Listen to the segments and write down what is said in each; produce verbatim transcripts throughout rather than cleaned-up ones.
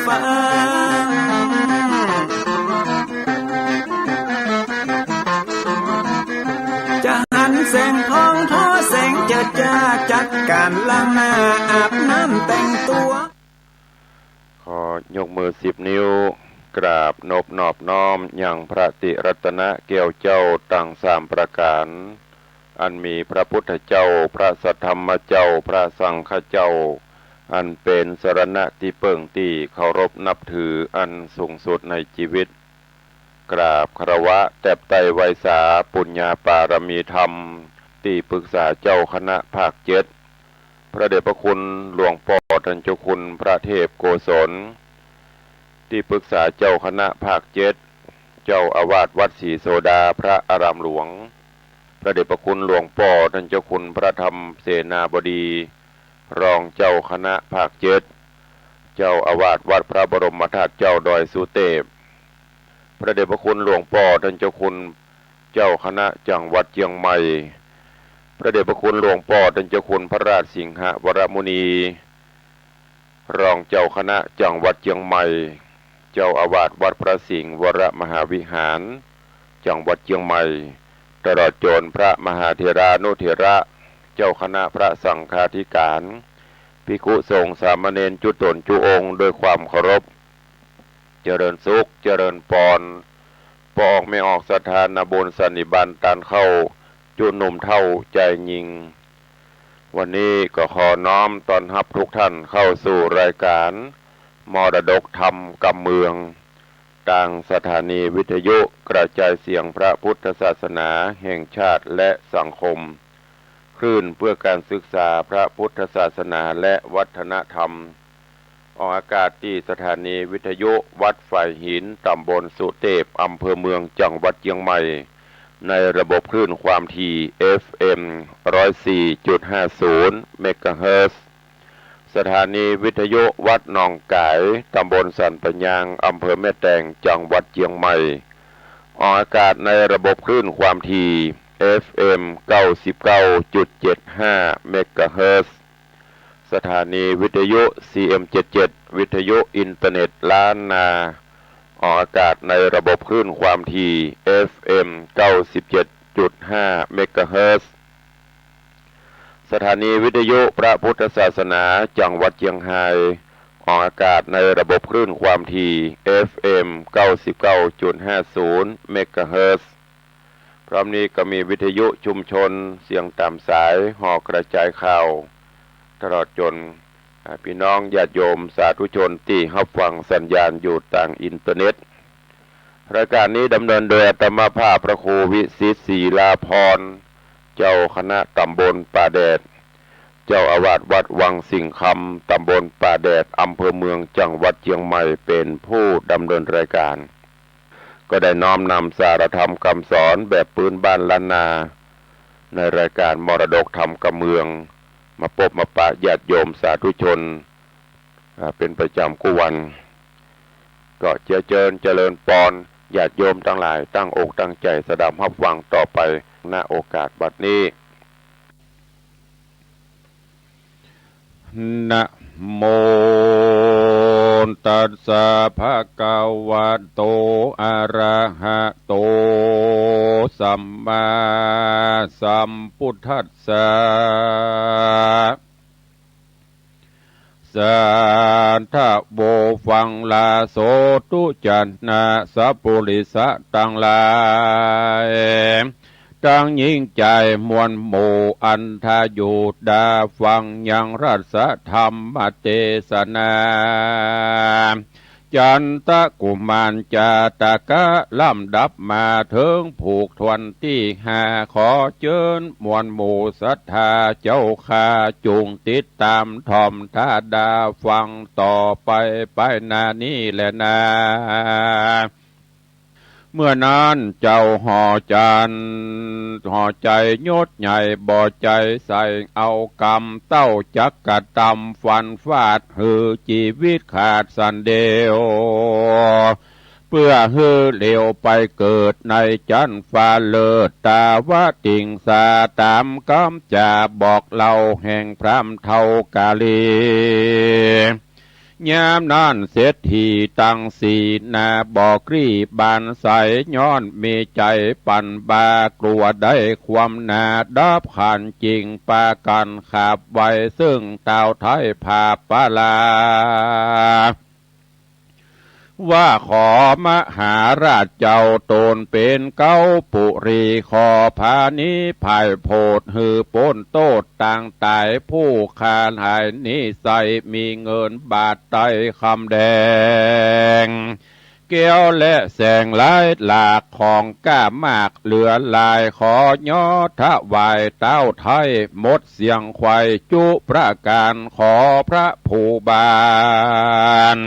ฟ้า จะหันแสงทองทอแสงเจิดจ้า จัดก๋านล้างหน้าอาบน้ำแต่งตั๋ว ขอยกมือสิบนิ้ว กราบนบนอบน้อมยังพระติรัตนแก้วเจ้าตังสามประก๋าน อันมีพระพุทธเจ้า พระสัทธรรมเจ้า พระสังฆเจ้า อันเป๋นสรณะตี้เปิ้งตี้เคารพนับถืออันสูงสุดในจีวิต กราบคารวะแตบไต้ไหว้สาปุญญาปารมีธรรม ตี้ปรึกษาเจ้าคณะภาคเจ็ด พระเดชพระคุณหลวงป้อต้านเจ้าคุณพระเทพโกศล ตี้ปรึกษาเจ้าคณะภาคเจ็ด เจ้าอาวาสวัดศรีโสดาพระอารามหลวง พระเดชพระคุณหลวงป้อต้านเจ้าคุณพระธรรมเสนาบดี รองเจ้าคณะภาคเจ็ด เจ้าอาวาสวัดพระบรมธาตุเจ้าดอยสุเตพ พระเดชพระคุณหลวงป้อต้านเจ้าคุณเจ้าคณะจังหวัดเจียงใหม่ พระเดชพระคุณหลวงป้อต้านเจ้าคุณพระราชสิงหวรมุนี รองเจ้าคณะจังหวัดเจียงใหม่ เจ้าอาวาสวัดพระสิงห์วรมหาวิหาร จังหวัดเจียงใหม่ ตลอดจ๋นพระมหาเถรานุเถระ เจ้าคณะพระสังฆาธิการ ภิกขุสงฆ์สามเณรจุ๊ต๋นจุ๊องค์ด้วยความเคารพ เจริญสุข เจริญปอน ป้อออกแม่ออกศรัทธานาบุญสันนิบาตต้านเข้า จุ๊หนุ่มเฒ่าจายญิง วันนี้ก็ขอน้อมต้อนฮับทุกท่านเข้าสู่รายการมรดกธรรมกำเมือง ตางสถานีวิทยุกระจายเสียงพระพุทธศาสนาแห่งชาติและสังคม คลื่นเพื่อการศึกษาพระพุทธศาสนาและวัฒนธรรม ออกอากาศตี้สถานีวิทยุวัดฝายหิน ตำบลสุเตพ อำเภอเมือง จังหวัดเจียงใหม่ ในระบบคลื่นความถี่ เอฟเอ็ม ร้อยสี่จุดห้าศูนย์ เมกะเฮิรตซ์ สถานีวิทยุวัดหนองก๋าย ตำบลสันป่ายาง อำเภอแม่แตง จังหวัดเจียงใหม่ ออกอากาศในระบบคลื่นความถี่ เอฟเอ็ม เก้าสิบเก้าจุดเจ็ดห้า เมกะเฮิรตซ์ สถานีวิทยุ ซีเอ็ม เจ็ดเจ็ด วิทยุอินเทอร์เน็ตล้านนา ออกอากาศในระบบคลื่นความถี่ เอฟเอ็ม เก้าสิบเจ็ดจุดห้า เมกะเฮิรตซ์ สถานีวิทยุพระพุทธศาสนาจังหวัดเจียงฮาย ออกอากาศในระบบคลื่นความถี่ เอฟเอ็ม เก้าสิบเก้าจุดห้าศูนย์ เมกะเฮิรตซ์ พร้อมนี้ก็มีวิทยุชุมชนเสียงต๋ามสาย หอกระจายข่าว ตลอดจ๋น อ่า ปี้น้องญาติโยมสาธุชนตี้ฮับฟังสัญญาณอยู่ตางอินเทอร์เน็ต รายการนี้ดำเนินโดยอาตมาภาพพระครูวิสิทธิ์ ศิลาภรณ์ เจ้าคณะตำบลป่าแดด เจ้าอาวาสวัดวังสิงห์คำ ตำบลป่าแดด อำเภอเมือง จังหวัดเจียงใหม่ เป๋นผู้ดำเนินรายการ ก็ได้น้อมนำสาระธรรมกำสอนแบบปื๊นบ้านล้านนา ในรายการมรดกธรรมกำเมือง มาปบมาปะญาติโยมสาธุชน อ่า เป๋นประจ๋ำกู้วัน ก็เจื้อเจิญเจริญปอน ญาติโยมตังหลายตั้งอกตั้งใจ๋สดับฮับฟังต่อไป ณ โอกาสบัดนี้ นะโมตัสสะ ภะคะวะโต อะระหะโต สัมมาสัมพุทธัสสะ สาธะโว ฟังลาโส ตุ๊จจานะสัปปุริสะตังหลาย ตังญิงใจ๋มวลหมู่ อันถ้าอยู่ดาฟังยังรัสธรรมเตสนา จันตะกุมารจาตะกะ ลำดับมาเถิงผูกถ้วนตี้ห้า ขอเจิญมวลหมู่ศรัทธาเจ้าข้า จุ่งติดต๋ามถ่อมถ้าดาฟังต่อไป ไปหน้านี้แลนา เมื่อนั้นเจ้าห่อจันทร์ ห่อใจ๋ยศใหญ่บ่ใจ๋ใส่เอากรรม เต้าจักกระตำฟันฟาดหื้อจีวิตขาดสันเดียว เปื้อหื้อเหลวไปเกิดในจั๊นฟ้าเลิศ ตาวติงสา ต๋ามกำจ๋าบอกเล่าแห่งพราหมณ์เฒ่ากาลี ยามนั้นเศรษฐีตังสี่นา บ่กรี้บานใส ย้อนมีใจ๋ปันบา กลัวได้ความหนา ดับขันธ์จิ่งปากั๋น ขาบไหว้ซึ่งต้าวไท้ผาปะลา ว่าขอมหาราชเจ้า ต๋นเป๋นเก๊าปุรี ขอผานี้ไพร่โผด หื้อป๊นโต้ษตางต๋าย ผู้ข้าหลายนี้ใส่ มีเงินบาทไตรคำแดง แก้วและแสงหลายหลาก ของก้ามากเหลือหลาย ขอยอถวายต้าวไท้ หมดเสี้ยงไขว่จุประก๋าน ขอพระภูบาล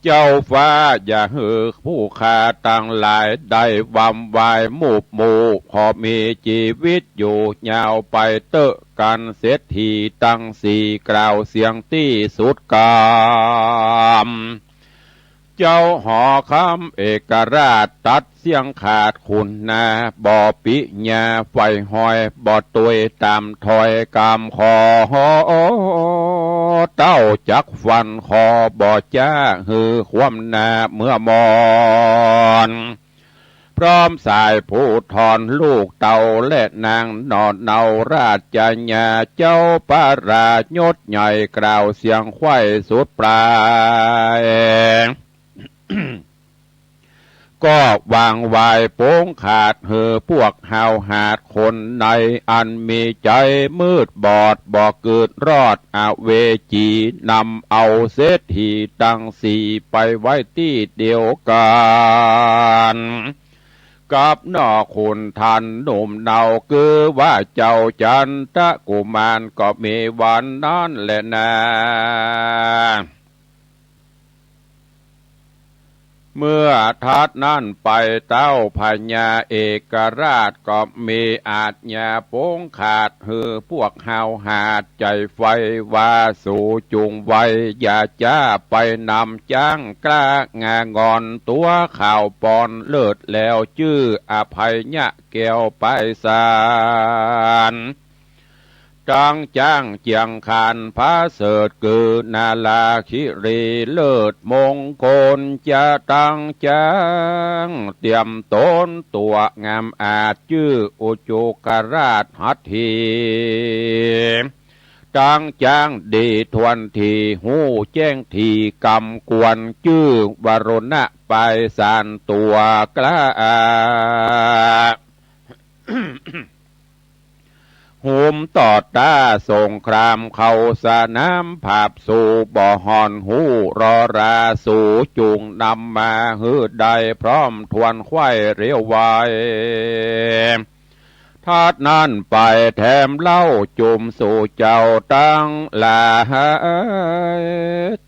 เจ้าฟ้าอย่าหื้อผู้ข้าตังหลาย ได้วำวายมูบหมู่ ขอมีจีวิตอยู่ยาวไปเต๊อะกั๋น เศรษฐีตังสี่กล่าวเสียงตี้สุดกำ เจ้าหอคำเอกราชตัดเสี้ยงขาด ขุนนาบ่ปิญาใฝ่ฮอย บ่ตวยต๋ามถ้อยกำ ขอเต้าจักฟัน ขอบ่จ๊าหื้อความหนาเมื่อมอน พร้อมสายภูธรลูกเต้าและนาง หน่อเนาราชญา เจ้าปรายศใหญ่กล่าวเสียงไขว่สุดปลาย ก็วางวายโป๋งขาด หื้อพวกฮาวหาดคนใน อันมีใจ๋มืดบอดบ่เกิดรอดอเวจี นำเอาเศรษฐีตังสี่ไปไว้ตี้เดียวกั๋น กับหน่อขุนทันหนุ่มเนา คือว่าเจ้าจันทกุมาร ก็มีวันนั้นแลนา เมื่อทัดนั้นไป ต้าวพญาเอกราชก็มีอาชญาโป๋งขาด หื้อพวกฮาวหาดใจ๋ใฝ่ว่า สูจุ่งไว อย่าจ๊าไปนำจ๊างกล้างางอน ตั๋วขาวปอนเลิศแล้ว จื้ออภัยยะแก้วไปสาร ตังจ๊างเจียงคานผาเสริฐ คือนาราคิรีเลิศมงคล จะตังจ๊างเตียมต๋นตั๋วงามอาจ จื้ออุจุกราชหัตถี ตังจ๊างดีถ้วนที ฮู้แจ้งทีกำกวน จื้อวรุณะไปสารตั๋วกล้า หุมต่อต้าสงครามเข้าสนาม ผาบสู่บ่ห่อนฮู้รอรา สูจุ่งนำมาหื้อได้ พร้อมถ้วนไขว่เร็วไว ทัดนั้นไปแถมเล่าจุ่มสู่เจ้าตังหลาย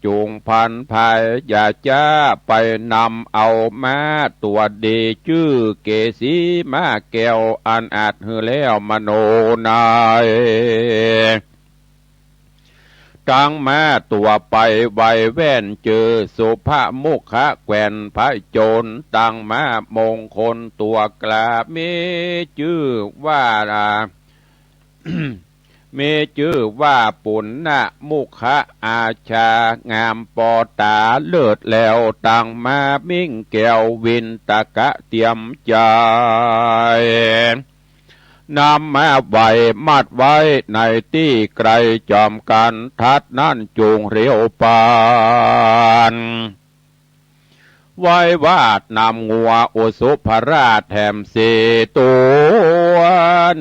จุ่งผันไพร่อย่าจ๊าไปนำเอาม้าตั๋วดี จื้อเกสีม้าแก้ว อันอาจหื้อแล้วมโนใน ตังม้าตั๋วไปไวแว่น จื้อสุภมุขแขวนผจญ ตังม้ามงคลตั๋วกล้า มีจื้อว่า มีจื้อว่าปุณณมุขอาชา งามปอต๋าเลิศแล้ว ตังม้ามิ่งแก้ววินตกะเตียมใจ๋ นำมาไว้มัดไว้ในตี้ไกลจ๋อมกั๋น ทัดนั้นจุ่งเร็วปาน ไว้วาดนำงัวอุสุภราชแถมสี่ตั๋ว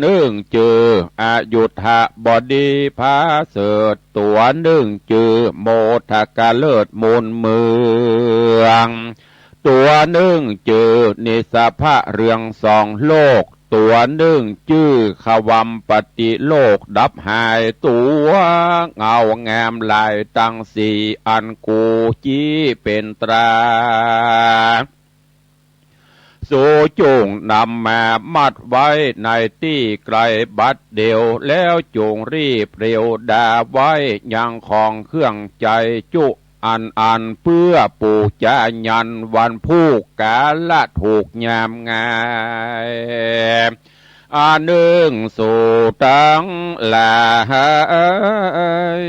นึ่งจื้ออยุธบดีผาเสริฐ ตั๋วนึ่งจื้อโมทกะเลิศมูลเมือง ตั๋วนึ่งจื้อนิสสะพะเรืองส่องโลก ตั๋วนึ่งจื้อขวัมปติโลกดับหาย ตั๋วเงางามหลายตังสี่ อันกูจี้เป๋นตรา สูจุ่งนำมามัดไว้ในตี้ไกลบัดเดี่ยว แล้วจุ่งรีบเร็วดาไว้ยังของเครื่องใจ๊จุอันอัน เปื้อปู๋จายันวันพูกกาละถูกยามงาย อันนึ่งสูตังหลาย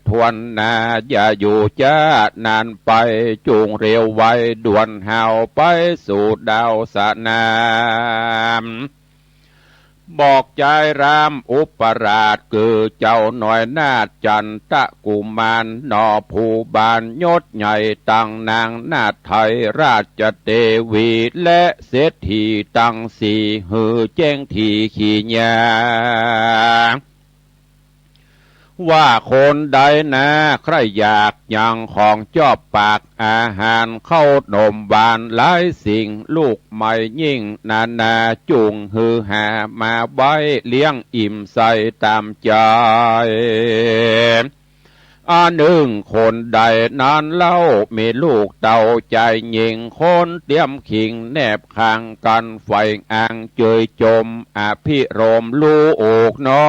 ถ้วนหน้าอย่าอยู่จ๊านานไป จุ่งเร็วไวด่วนเฮาไปสู่ดาวสนาม บอกจายรามอุปราช คือเจ้าหน่อยนาถจันตกุมาร หน่อผู้บานยศใหญ่ ตังนางนาถไทยราชเตวี และเศรษฐีตังสี่ หื้อแจ้งถี่ขีญา ว่าคนใดนาใคร่อยากยังของจอบปาก อาหารข้าวหนมหวานหลายสิ่ง ลูกไม้ยิ่งนานา จุ่งหื้อหามาไว้ เลี้ยงอิ่มใส่ต๋ามใจ๋ อันนึ่งคนใดนั้นเล่า มีลูกเต้าจายญิง คนเตียมขิงแนบข้างกั๋น ใฝ่อังเจยจม อภิรมย์ลูกน้อ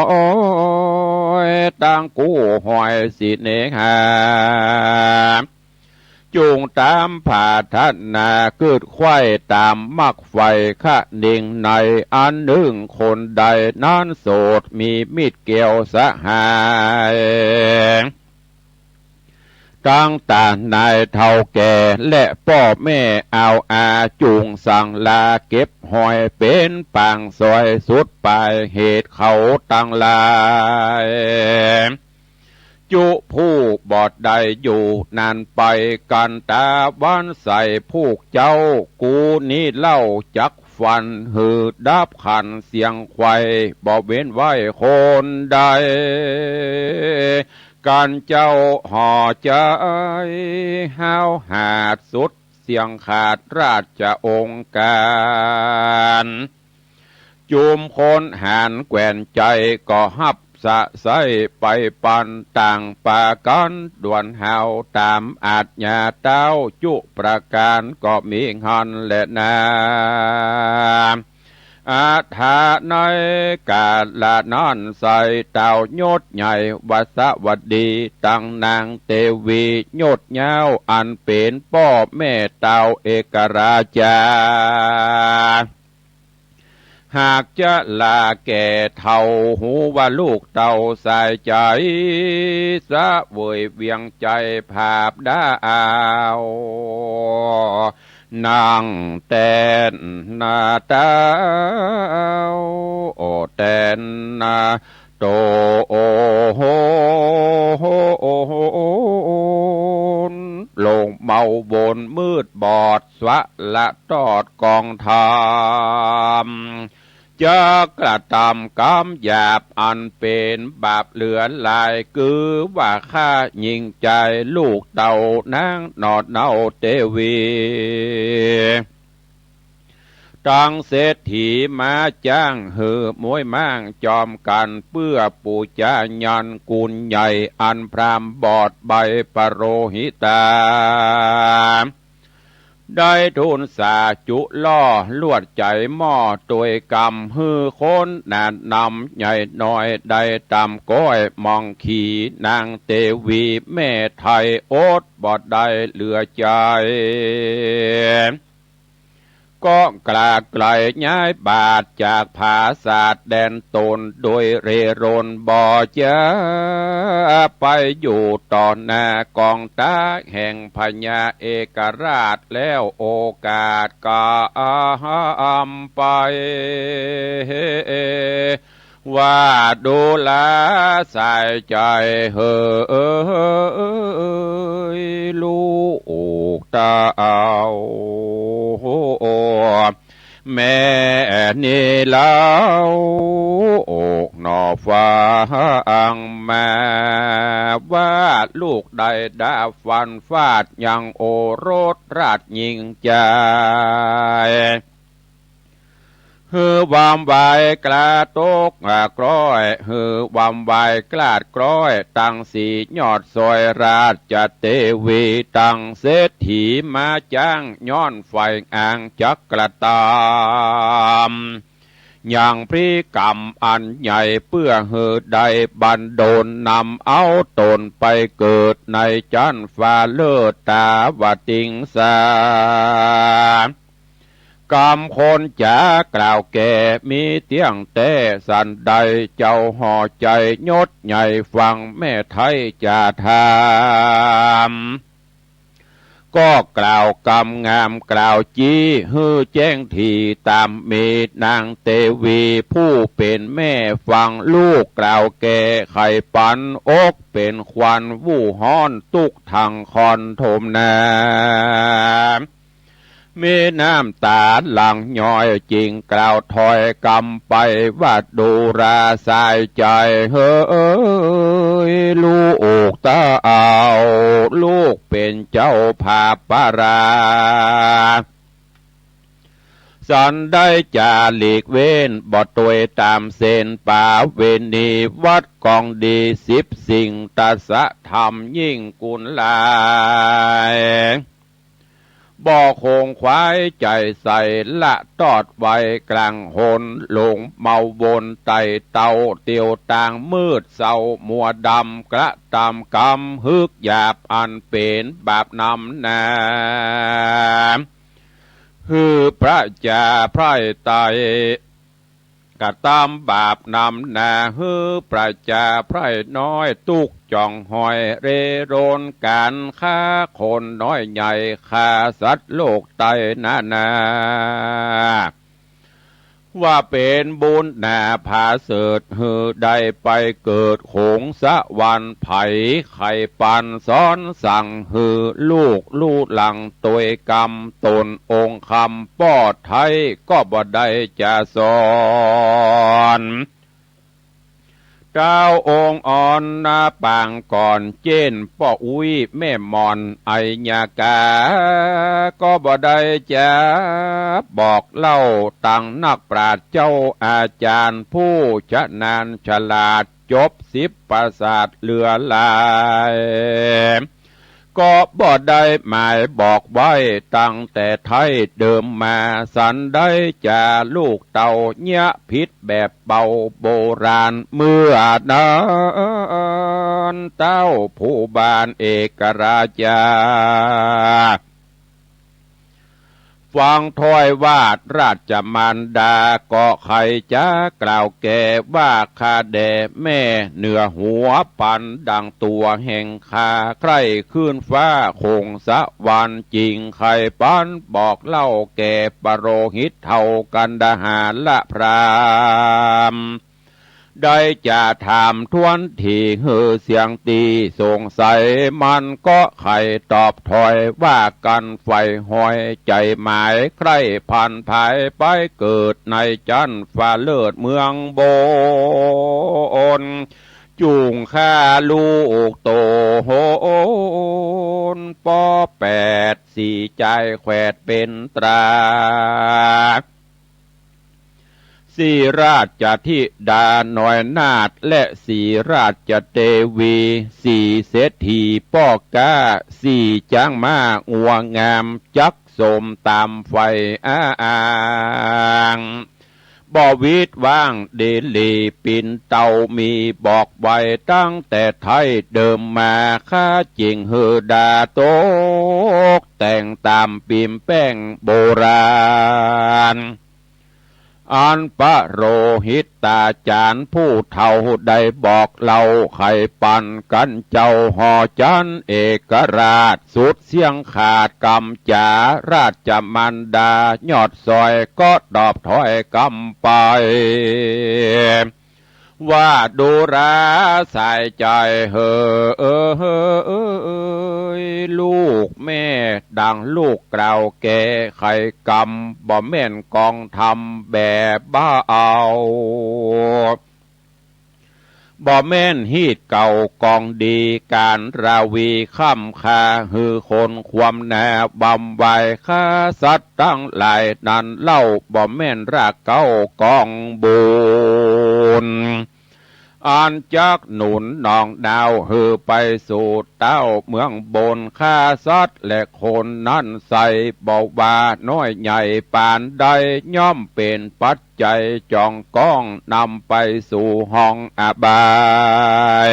ย ตังกู้ห้อยเสน่หา จุ่งต๋ามผาถนา กึ๊ดไขว้ต๋ามมักใฝ่คะนิงใน อันนึ่งคนใดนั้นโสด มีมิตรแก้วสหาย ตังต้านนายเฒ่าแก่ และป้อแม่อ่าวอา จุ่งสั่งลาเก็บหอย เป๋นปางซอยสุดป๋าย เหตุเขาตังหลาย จุผู้บ่ได้อยู่นานไป กั๋นต๋าวันใสผู้เจ้า กูนี้เล่าจักฟัน หื้อดับขันเสียงไขว่ บ่เว้นไว้คนใด กั๋นเจ้าห่อใจ๋ ฮ้าวหาดสุดเสี้ยงขาดราชองค์ก๋าน จุมคนหาญแขวนใจ๋ ก็ฮับสะใส้ไปปัน ต่างปากั๋นด่วนฮาว ต๋ามอาจญาเต้าจุประก๋าน ก็มีหั้นแลนา อัฏฐาในกาละนั้นไส้ เต้ายศใหญ่วัสวดี ตังนางเตวียศยาว อันเป๋นป้อแม่เต้าเอกราชา หากจะลาแก่เฒ่า ฮู้ว่าลูกเต้าสายใจ๋ เสวยเวียงใจ๋ผาบดาว นั่งแตนหน้าเต้า โอ้ แตนหน้าโต โอ้โห ลงเมาวนมืดบอด สวะละตอดกองธรรม จะกระตำกรรมหยาบอันเป๋นบาปเหลือหลาย คือว่าฆ่ายิงใจ๋ลูกเต้านางหนอดเนาเตวี ตังเศรษฐีมาจ้างหื้อมวยม้างจอมกั๋น เปื้อปู๋จายันกุณใหญ่ อันพราหมณ์บอดใบ้ปโรหิตา ได้ทูลสาจุล่อลวดใจ๋หม้อตวยกำ หื้อคนหนาดนำใหญ่น้อยได้ต๋ามก้อย มองขี่นางเตวีแม่ไทย อดบ่ได้เหลือใจ๋ ก็กล้าไกลย้ายบาทจากผาสาทแดนตน โดยเร่ร่อนบ่จะไปอยู่ต่อหน้ากองทัพแห่งพญาเอกราช แล้วโอกาสก็อำไป ว่าดูแลสายใจ๋เหย ลูกเต้า แม่นี้เล่า อกหน่อฟังมา ว่าลูกได้ดาบฟันฟาดยังโอรสราชยิ่งใจ๋ หื้อวามวายกล้าตกกล้อย หื้อวามวายกล้าดกล้อย ตังสี่ยอดซอยราชเตวี ตังเศรษฐีมาจ้าง ย้อนใฝ่อ่างจักกระตำ ยังพลีกรรมอันใหญ่ เปื้อหื้อได้บันดล นำเอาตนไปเกิดในจั๊นฟ้าเลิศตาวติงสา กำคนจ๋ากล่าวแก่มีเตี้ยงแต๊ สันใดเจ้าห่อใจ๋ยศใหญ่ฟังแม่ไท้จะถาม ก็กล่าวกำงามกล่าวจี้หื้อแจ้งถี่ต๋ามมีนางเตวีผู้เป๋นแม่ฟังลูกกล่าวแก่ไขปันอกเป๋นควันวู่ฮ้อนตุ๊กถังคอนโทมนา มีน้ำต๋าหลั่งย้อยจึงกล่าวถอยกำไปว่าดูราสายใจ๋เฮย ลูกเต้า ลูกเป๋นเจ้าผาปารา สันได้จะหลีกเว้นบ่ตวยต๋ามเส้นปาเวณีวัดกองดีสิบสิ่งตสะธรรมยิ่งกุลหลาย บ่คงควายใจ๋ใส่ละตอดไว้กลางหน หลงเมาวนไต่เต้าเตียวตางมืดเศร้ามัวดำกระตำกำฮึกหยาบอันเป๋นบาปนำหนา หื้อประจาไพร่ไต่ กระตำบาปนำหนา หื้อประจาไพร่น้อยตุ๊กจ่องหอยเร่รนก๋านฆ่าคนน้อยใหญ่ฆ่าสัตว์โลกไต่นานา ว่าเป๋นบุญหนาผาเสริฐ หื้อได้ไปเกิดหงสวรรค์ไผ ไขปันสอนสั่งหื้อลูกลู่หลังตวยกำต๋นองค์คำป้อไท้ก็บ่ได้จะสอน เต้าองค์อ่อนนาปางก่อนเจ้นป้ออุ๊ยแม่หม่อนไอยกา ก็บ่ได้จะบอกเล่าตังนักปราชญ์เจ้าอาจ๋ารย์ผู้ชะนาญฉลาด จบสิบประสาทเหลือหลาย ก็บ่ได้หมายบอกไว้ตั้งแต่ไท้เดิมมา สันได้จะลูกเต้าเยียะผิดแบบเบาโบราณเมื่อนั้น เต้าผู้บานเอกราชา ฟังถ้อยวาทราชมารดา ก็ใค่จะกล่าวแก่ว่า ข้าแด่แม่เหนือหัวปันดังตั๋วแห่งข้า ใคร่ขึ้นฟ้าคงสวรรค์ จึงใค่ปันบอกเล่าแก่ปโรหิตเฒ่ากันดหาละพราหมณ์ ได้จะถามถ้วนถี่หื้อเสียงตี้สงสัย มันก็ใค่ตอบถ้อยว่า กันใฝ่หอยใจ๋หมายใคร่ผันผายไปเกิดในจั๊นฟ้าเลิศเมืองบน จุ่งข้าลูกต๋นป้อแปดสี่จายแขวดเป๋นตรา สี่ราชธิดาน้อยนาถและสี่ราชเตวี สี่เศรษฐีป้อก๊า สี่จ๊างม้างัวงาม จักสมต๋ามใฝ่อ้าง บ่วิดว้างเดลีปิ่นเต้ามีบอกไว้ตั้งแต่ไท้เดิมมา ข้าจึงหื้อดาตกแต่งต๋ามปิ่มแป้งโบราณ อันปโรหิตตาจ๋ารย์ผู้เฒ่าได้บอกเล่าใค่ปันกั๋นเจ้าหอจั๊นเอกราช สุดเสี้ยงขาดกำจ๋าราชมารดายอดซอยก็ตอบถ้อยกำไป ว่าดูราสายใจ๋เหย ลูกแม่ดังลูกกล่าวแก่ไขกำ บ่แม่นกองธรรมแบบบ้าเอา บ่แม่นฮีตเก่ากองดี ก๋านราวีค่ำค่า หื้อคนความหนาบำวาย ฆ่าสัตว์ตังหลายนั้นเล่า บ่แม่นรากเหง้ากองบุญ อันจักหนุนน้องดาวหื้อไปสู่เต้าเมืองบน ฆ่าสัตว์และคนนั้นใส่ บ่ว่าน้อยใหญ่ปานใด ย่อมเป๋นปัจจัยจ่องก้อง นำไปสู่ห้องอบาย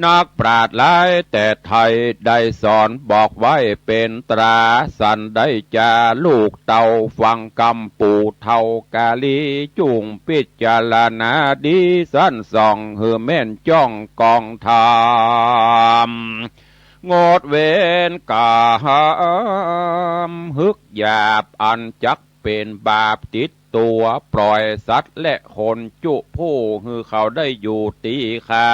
นักปราชญ์หลายแต่ไทยได้สอนบอกไว้เป๋นตรา สันใดจาลูกเต้าฟังกำปู่เฒ่ากาลี จุ่งพิจารณาดีสันส่องหื้อแม่นจ้องกองธรรม งดเว้นกรรมหึกหยาบอันจักเป๋นบาปติดตั๋ว ปล่อยสัตว์และคนจุผู้หื้อเขาได้อยู่ตี้คา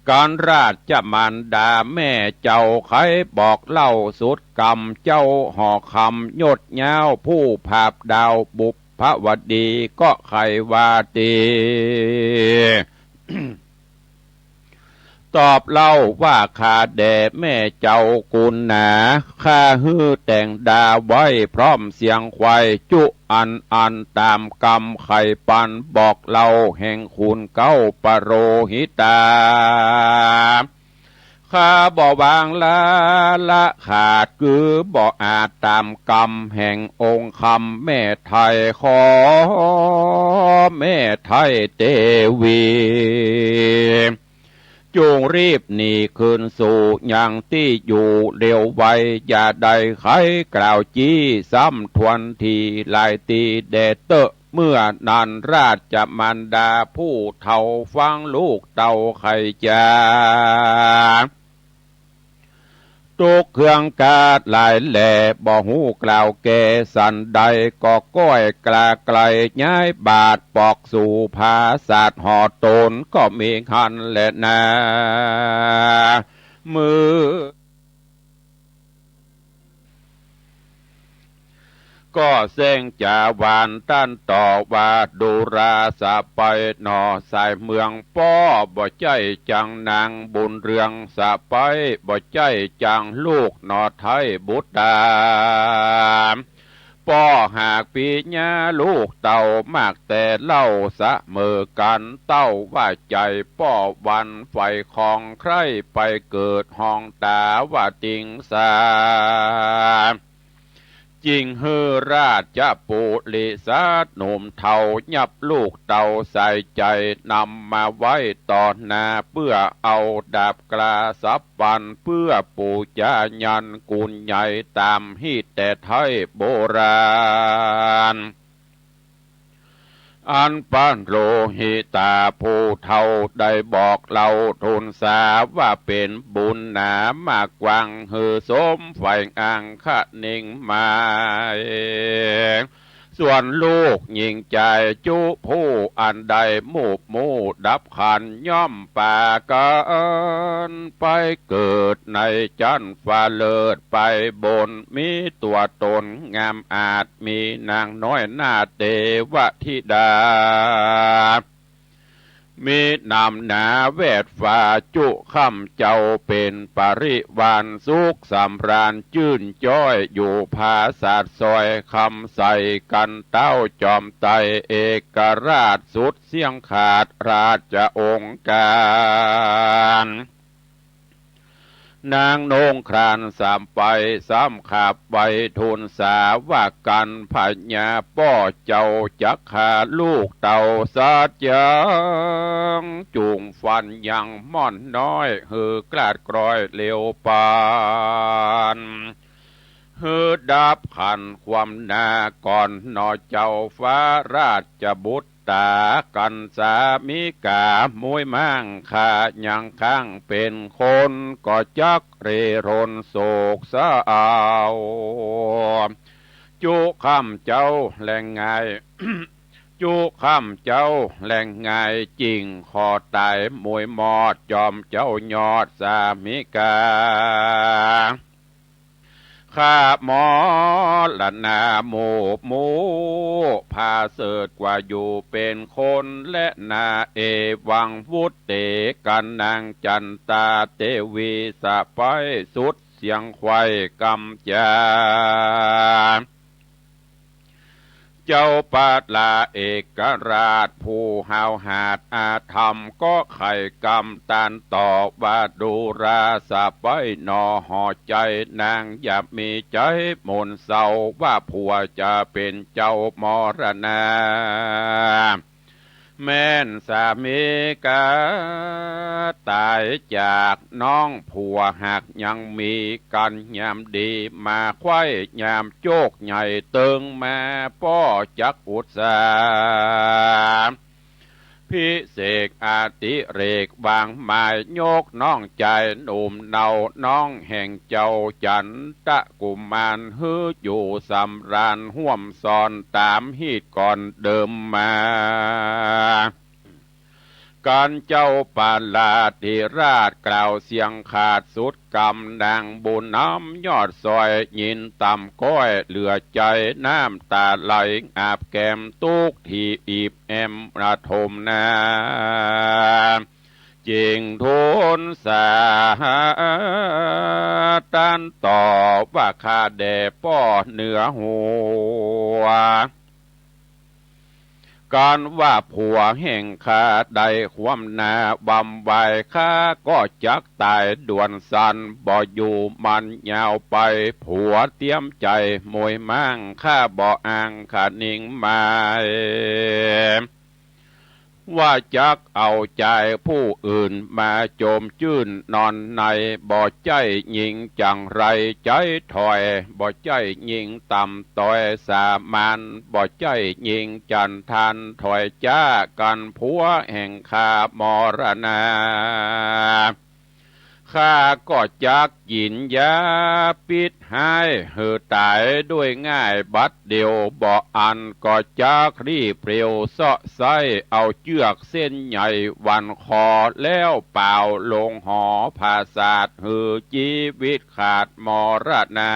กันราชมารดาแม่เจ้าไขบอกเล่าสุดกำ เจ้าหอคำยดยาวผู้ผาบดาวบุพวดีก็ไขว่าตี้ ตอบเล่าว่า ข้าแด่แม่เจ้ากุณหนา ข้าหื้อแต่งดาไว้พร้อมเสียงไขว่ จุอันอันต๋ามกำไขปันบอกเล่าแห่งขุนเก๊าปโรหิตา ข้าบ่วางละละขาด คือบ่อาจต๋ามกำแห่งองค์คำแม่ไทย ขอแม่ไทยเตวี จุ่งรีบหนีคืนสู่ยังตี้อยู่เร็วไว อย่าได้ไขกล่าวจี้ซ้ำทวนทีหลายตี้แด่เต๊อะ เมื่อนั้นราชมารดาผู้เฒ่าฟังลูกเต้าไขจา ตุ๊กเครื่องกาดหลายแล บ่ฮู้กล่าวแก่สันใด ก็ก้อยกล้าไกลย้ายบาทปอกสู่ผาสาทหอต๋น ก็มีหั้นแลนา เมื่อ ก็เซ้งจ๋าหวานต้านต่อว่า ดูราสะใป๊หนอ สายเมืองป้อบ่ใจ้จัง นางบุญเรืองสะใป๊บ่ใจ้จัง ลูกหนอไท้บุตรา ป้อหากปิญญาลูกเต้ามากแต่เล่า เสมอกั๋นเต้าว่าใจ๋ ป้อหวั่นใฝ่ของใคร่ ไปเกิดห้องต๋าว่าติงสา จึงหื้อราชปุริสาหนุ่มเฒ่า ยับลูกเต้าใส่ใจ๋ นำมาไว้ต่อหน้า เปื้อเอาดาบกล้าสับปัน เปื้อปู๋จายันกุญใหญ่ ต๋ามฮีตแต่ไท้โบราณ อันปะโรหิตาผู้เฒ่าได้บอกเล่าทูลสาว่า เป๋นบุญหนามากกว้าง หื้อสมใฝ่อังคณิงหมาย ส่วนลูกญิงจายจุผู้อันได้มูบมู่ดับขันธ์ ย่อมปากั๋นไปเกิดในจั๊นฟ้าเลิศไปบน มีตั๋วต๋นงามอาจ มีนางน้อยนาฏเตวะธิดา มีนามหนาแวดฟ้าจุค่ำเจ้า เป๋นปริวารสุขสำราญจื้นจ้อย อยู่ผาสาทซอยคำใส กั๋นเต้าจอมไตรเอกราชสุดเสี้ยงขาด ราชองค์ก๋าร นางนงครานสามไป สามขับไปทูลสาว่า กัณฑ์พญาป้อเจ้าจักฆ่าลูกเต้าสัตว์ยัง จุ่งฟันยังม่อนน้อย หื้อกลาดกรอยเร็วปาน หื้อดับขันธ์ความหน้าก่อนหนอเจ้าฟ้าราชบุตร ต๋ากั๋นสามิก๋ามุ้ยม้างข้ายังค้างเป๋นคน ก็จักเร่ร่อนโศกเศร้า จุค่ำเจ้าแลงง่าย จุค่ำเจ้าแลงง่าย จึงขอต๋ายมุ้ยมอด จอมเจ้ายอดสามิก๋า ข้ามรณามูบมู่ ผาเสริฐกว่าอยู่เป๋นคน และนาเอวังวุตเต กัณฑ์นางจันตาเตวีสะใป๊สุดเสียงใคว่กำจา เจ้าปะลาเอกราชผู้ห้าวหาญอาธรรม ก็ไขกำตานต่อว่า ดูราสะใป๊หนอ หอใจ๋นางอย่ามีใจ๋หม่นเศร้า ว่าผัวจะเป๋นเจ้ามรณา แม่นสามีก๋าต๋ายจากน้อง ผัวหากยังมี กั๋นยามดีมาไขว้ ยามโจกข์ใหญ่เติงมา ป้อจักอุตส่าห์ พิเศษอดิเรก วางหมายยกน้องจายหนุ่มเนา น้องแห่งเจ้าจันตะกุมาร หื้ออยู่สำราญฮ่วมสอน ต๋ามฮีตก่อนเดิมมา กั๋นเจ้าปาลาธิราช กล่าวเสียงขาดสุดกำ นางบุญนำยอดสอย ยินต่ำก้อยเหลือใจ๋ น้ำต๋าไหลอาบแก้ม ตุ๊กทีอิ่มแอมระทมนา จึงทูลสาตานต่อว่า ข้าแด่ป้อเหนือหัว กั๋นว่าผัวแห่งข้าได้ความหน้า วำวายข้าก็จักต๋ายด่วนสัน บ่อยู่มันยาวไป ผัวเตรียมใจ๋มวยม้าง ข้าบ่อ้างคะนิงหมาย ว่าจักเอาจายผู้อื่นมาจมจื้นนอนใน บ่ใจ้ญิงจังไรใจ๊ถอย บ่ใจ้ญิงต่ำต้อยสามัญ บ่ใจ้ญิงจันทานถอยจ๊า กั๋นผัวแห่งข้ามรณา ข้าก็จักกิ๋นยาปิษฮ้าย หื้อต๋ายด้วยง่ายบัดเดี่ยว บ่อั้นก็จักรีบเร็ว เซาะไซ้เอาเจื้อกเส้นใหญ่หวั่นคอ แล้วป่าวลงหอผาสาท หื้อจีวิตขาดมรณา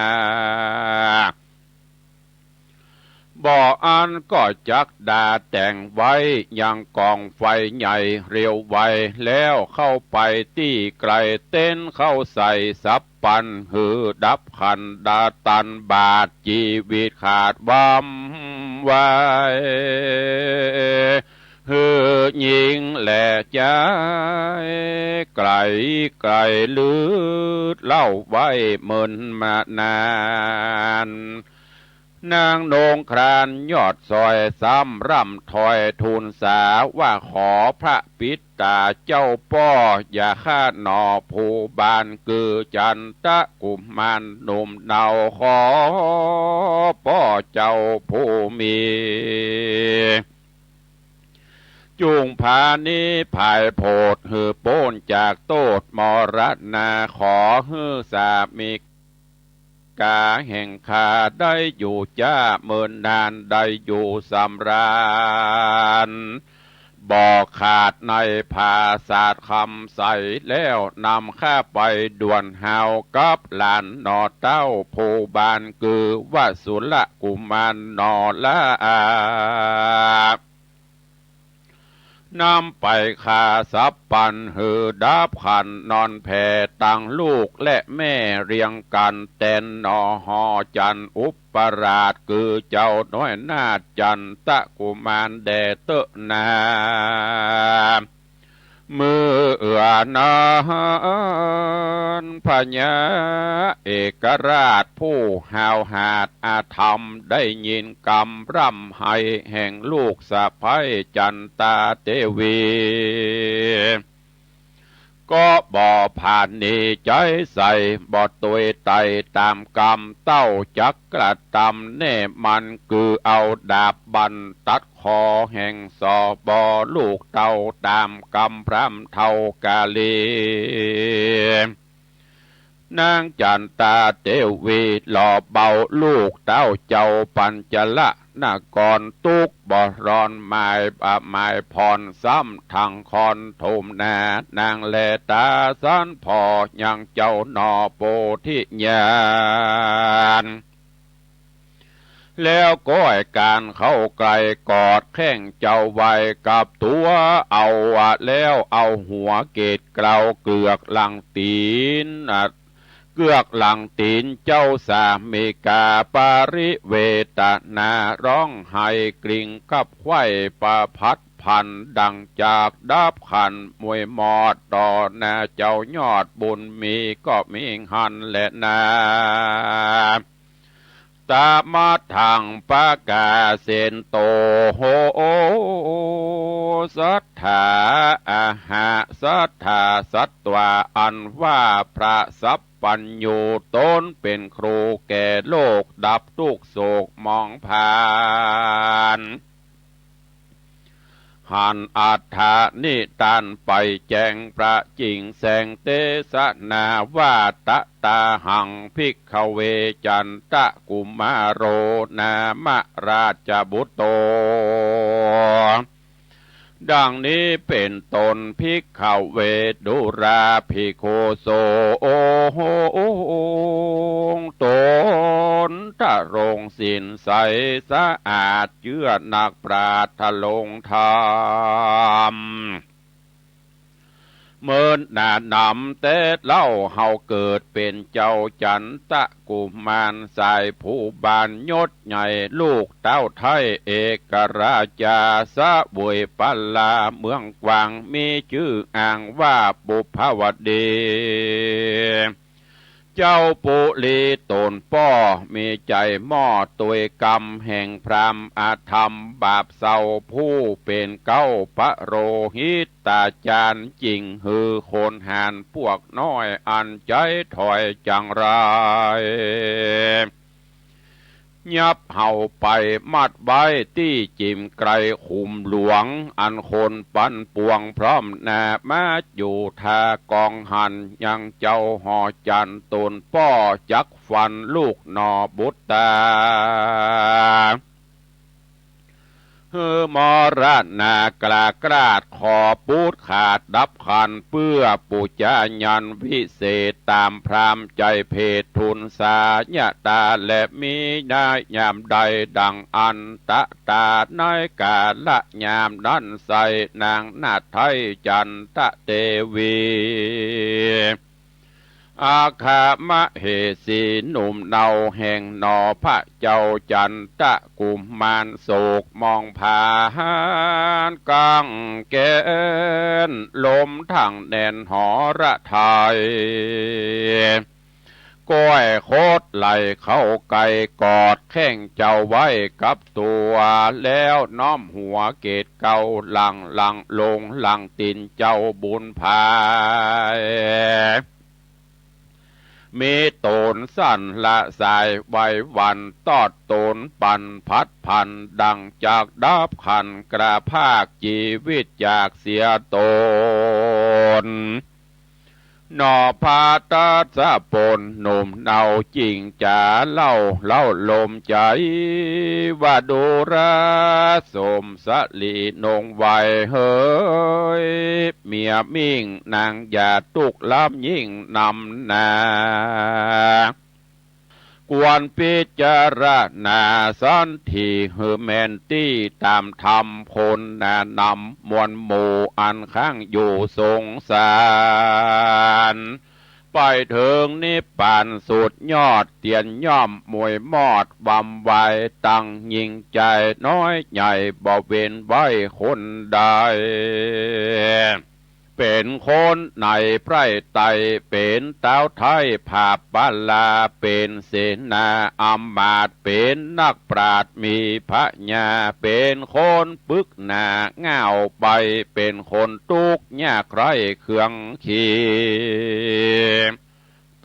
บ่อั้นก็จักดาแต่งไว้ ยังก๋องไฟใหญ่เร็วไว แล้วเข้าไปตี้ไก๋ เต๊นเข้าใส่สับปัน หื้อดับขันดาตันบาด จีวิตขาดวำวาย หื้อญิงและจายไก๋ไก๋ ลืดเล่าไว้เมินมานาน นางนงครานยอดสอย ซ้ำร่ำถอยทูลสาว่า ขอพระปิดต๋าเจ้าป้อ อย่าฆ่าหน่อผู้บ้าน คือจันตะกุมารหนุ่มเนา ขอป้อเจ้าผู้มี จุ่งผานี้ผายโผด หื้อป๊นจากโต้ษมรณา ขอหื้อสามีกาแห่งข้าได้อยู่จ๊าเมินนาน ได้อยู่สำราญ บ่ขาดในผาสาทคำใส แล้วนำข้าไปด่วนฮาว กับหลานหน่อเต้าผู้บ้าน คือวสุรกุมารหน่อละอา นำไปฆ่าสับปัน หื้อดับขันนอนแผ่ ตังลูกและแม่เรียงกั๋น แตนหน่อหอจันอุปราช คือเจ้าน้อยนาถจันตะกุมารแด่เต๊อะนา เมื่อนั้นพญาเอกราชผู้ห้าวหาญอธรรม ได้ยินกำร่ำไห้แห่งลูกสะใภ้จันตาเตวี ก็บ่ผานีใจ๊ใส่ บ่ตวยไต่ต๋ามกำ เต้าจักกระตำแน่มั่น คือเอาดาบบั่นตัดคอแห่งสบลูกเต้าต๋ามกำพร่ำเฒ่ากาลี นางจันตาเตวีหล่อเบาลูกเต้าเจ้าปัญจละนคร ตุ๊กข์บ่ร้อนหมายบ่หมายผ่อน ซ้ำทั้งคอนโถมนา นางแลต๋าสันผ่อ ยังเจ้าหน่อโพธิญาณ แล้วก้อยก๋านเข้าใก้ กอดแข้งเจ้าไว้กับตั๋วเอา แล้วเอาหัวเกศเกลา เกือกหลังตี๋น เกือกหลังตี๋นเจ้าสามิกา ปริเวทนาร้องไห้กริ่งคับไขว้ ประพัดพรรณดั่งจากดับขัน มวยมอดต่อหน้าเจ้ายอดบุญมี ก็มีหั้นแลนา ตะมะทัง ปะกาเสนโต โห สัตถา อะหะ สัตถา สัตวา อันว่าพระสัพพัญญูต๋นเป๋นครูแก่โลก ดับตุ๊กข์โศกหมองผลาญ หันอัฏฐานิต้านไปแจ้งประจิ่งแสง เตสนาว่า ตะตาหัง ภิกขเว จันตะกุมมาโร นามะราชบุตโต ดังนี้เป๋นต้น ภิกขเว ดูราภิกขุ โส โอ โห ต๋นทรงศีลใสสะอาด เจื้อนักปราชญ์ทรงธรรม เมินหน้านำแต่เล่า เฮาเกิดเป๋นเจ้าจันตะกุมาร สายภูบาลยศใหญ่ ลูกเต้าไทยเอกราชา เสวยปลาเมืองกว้าง มีจื้ออ้างว่าปุพพวดี เจ้าปุรีต๋นป้อ มีใจ๋หม้อตวยกำ แห่งพราหมณ์อธรรมบาปเศร้า ผู้เป๋นเก๊าปโรหิตตาจารย์ จิ่งหื้อคนหาญปวกน้อย อันใจ๋ถ้อยจังไร ยับเฮาไปมัดไว้ตี้จิ่มไกรขุมหลวง อันคนปันปวงพร้อมหน้ามาอยู่ท่ากองหัน ยังเจ้าหอจันต๋นป้อ จักฟันลูกหน่อบุตตา หื้อมรณา กล้ากล้าด ขอปูดขาดดับขัน เปื้อปู๋จายันวิเศษ ต๋ามพราหมณ์ใจ๋เพศ ทูลสาญญาต๋า และมีในยามใด ดังอันตะต๋า ในกาละยามนั้นไส้ นางนาฏไทยจันตะเตวี อัคคมเหสีหนุ่มเนา แห่งหน่อพระเจ้าจันตะกุมาร โศกหมองผลาญ กังแกน ลมทั้งแน่นหรไทย ก้อยโคตรไหลเข้าใก้กอด แข้งเจ้าไว้กับตั๋ว แล้วน้อมหัวเกศเกล้า หลั่งหลังลงหลังตี๋นเจ้าบุญผาย มีต๋นสั่นละสายไหวหวั่น ตอดต๋นปั่นพัดผัน ดั่งจักดับขัน กระพากจีวิตจากเสียต๋น หน่อพระทัศพลหนุ่มเนา จิ่งจ๋าเล่าเล้าลมใจ๋ ว่าดูราสมสลีนงไวเหย เมียมิ่งนางอย่าตุ๊กข์ล้ำยิ่งนำหนา ควรพิจารณาสันติหื้อแม่นตี้ ต๋ามธรรมคนหน้านำมวลหมู่ อันค้างอยู่สงสาร ไปเถิงนิพพานสุดยอด เตียนย่อมมวยมอดวำไว ตั้งยิ่งใจ๋น้อยใหญ่ บ่เว้นไว้คนใด เป๋นคนในไพร่ไต้ เป๋นต๊าวไทยผาบปาลา เป๋นเสนาอำมาตย์ เป๋นนักปราชญ์มีปัญญา เป๋นคนปึกหน้าง่าวไป เป๋นคนตุ๊กข์ยากไร้เครื่องขี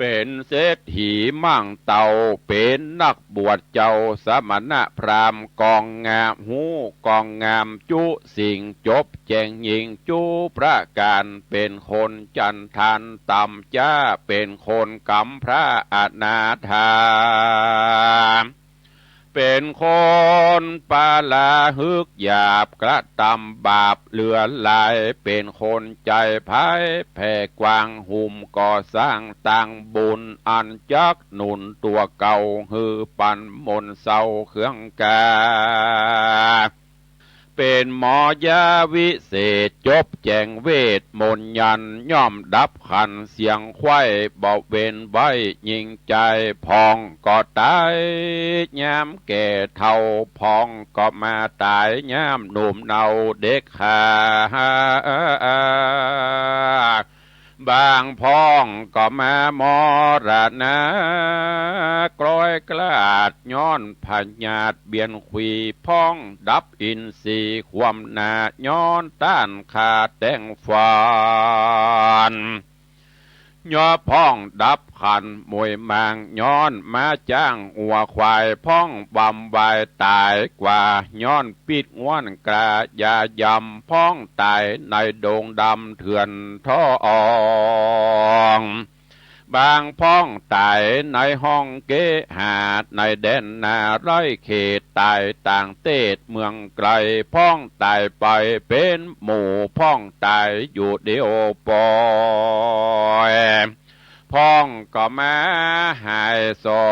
เป๋นเศรษฐีมั่งเต่า เป๋นนักบวชเจ้าสมณพราหมณ์ ก้องงามฮู้ก้องงามจุสิ่ง จบแจ้งยิ่งจุประก๋าน เป๋นคนจันทานต่ำจ๊า เป๋นคนก๋ำพร้าอนาถา เป๋นคนปาลาฮึกหยาบ กระตำบาปเหลือหลาย เป๋นคนใจ๋ไพแผ่กว้าง หุ้มก่อสร้างตางบุญ อันจักหนุนตั๋วเก่า หื้อปันมนต์เศร้าเครื่องกา เป๋นหมอยาวิเศษ จบแจ้งเวทมนต์ยันต์ ย่อมดับขันเสี้ยงไขว้ บ่เว้นไว้ยิ่งใจ๋ พ่องก็ต๋ายยามแก่เฒ่า พ่องก็มาต๋ายยามหนุ่มเนาเด็กขา บางพ่องก็มามรณะ กล้อยกลาด ย้อนพยาธิเบียนขวี พ่องดับอินทรีย์ความหนา ย้อนต้านข้าแตงฝาน ย้อนพ่องดับขันหมวยมาง ย้อนมาจ้างงัวควาย พ่องบำวายต๋ายกว่า ย้อนปิ๊ดง้วนกล้ายายำ พ่องต๋ายในดงดำเถื่อนทอง บางพ่องต๋ายในห้องเกหา ในแดนนาไร้เขต ต๋ายต่างเตศเมืองไกล พ่องต๋ายไปเป๋นหมู่ พ่องต๋ายอยู่เดียวปอย พ่องก็มาหายสอ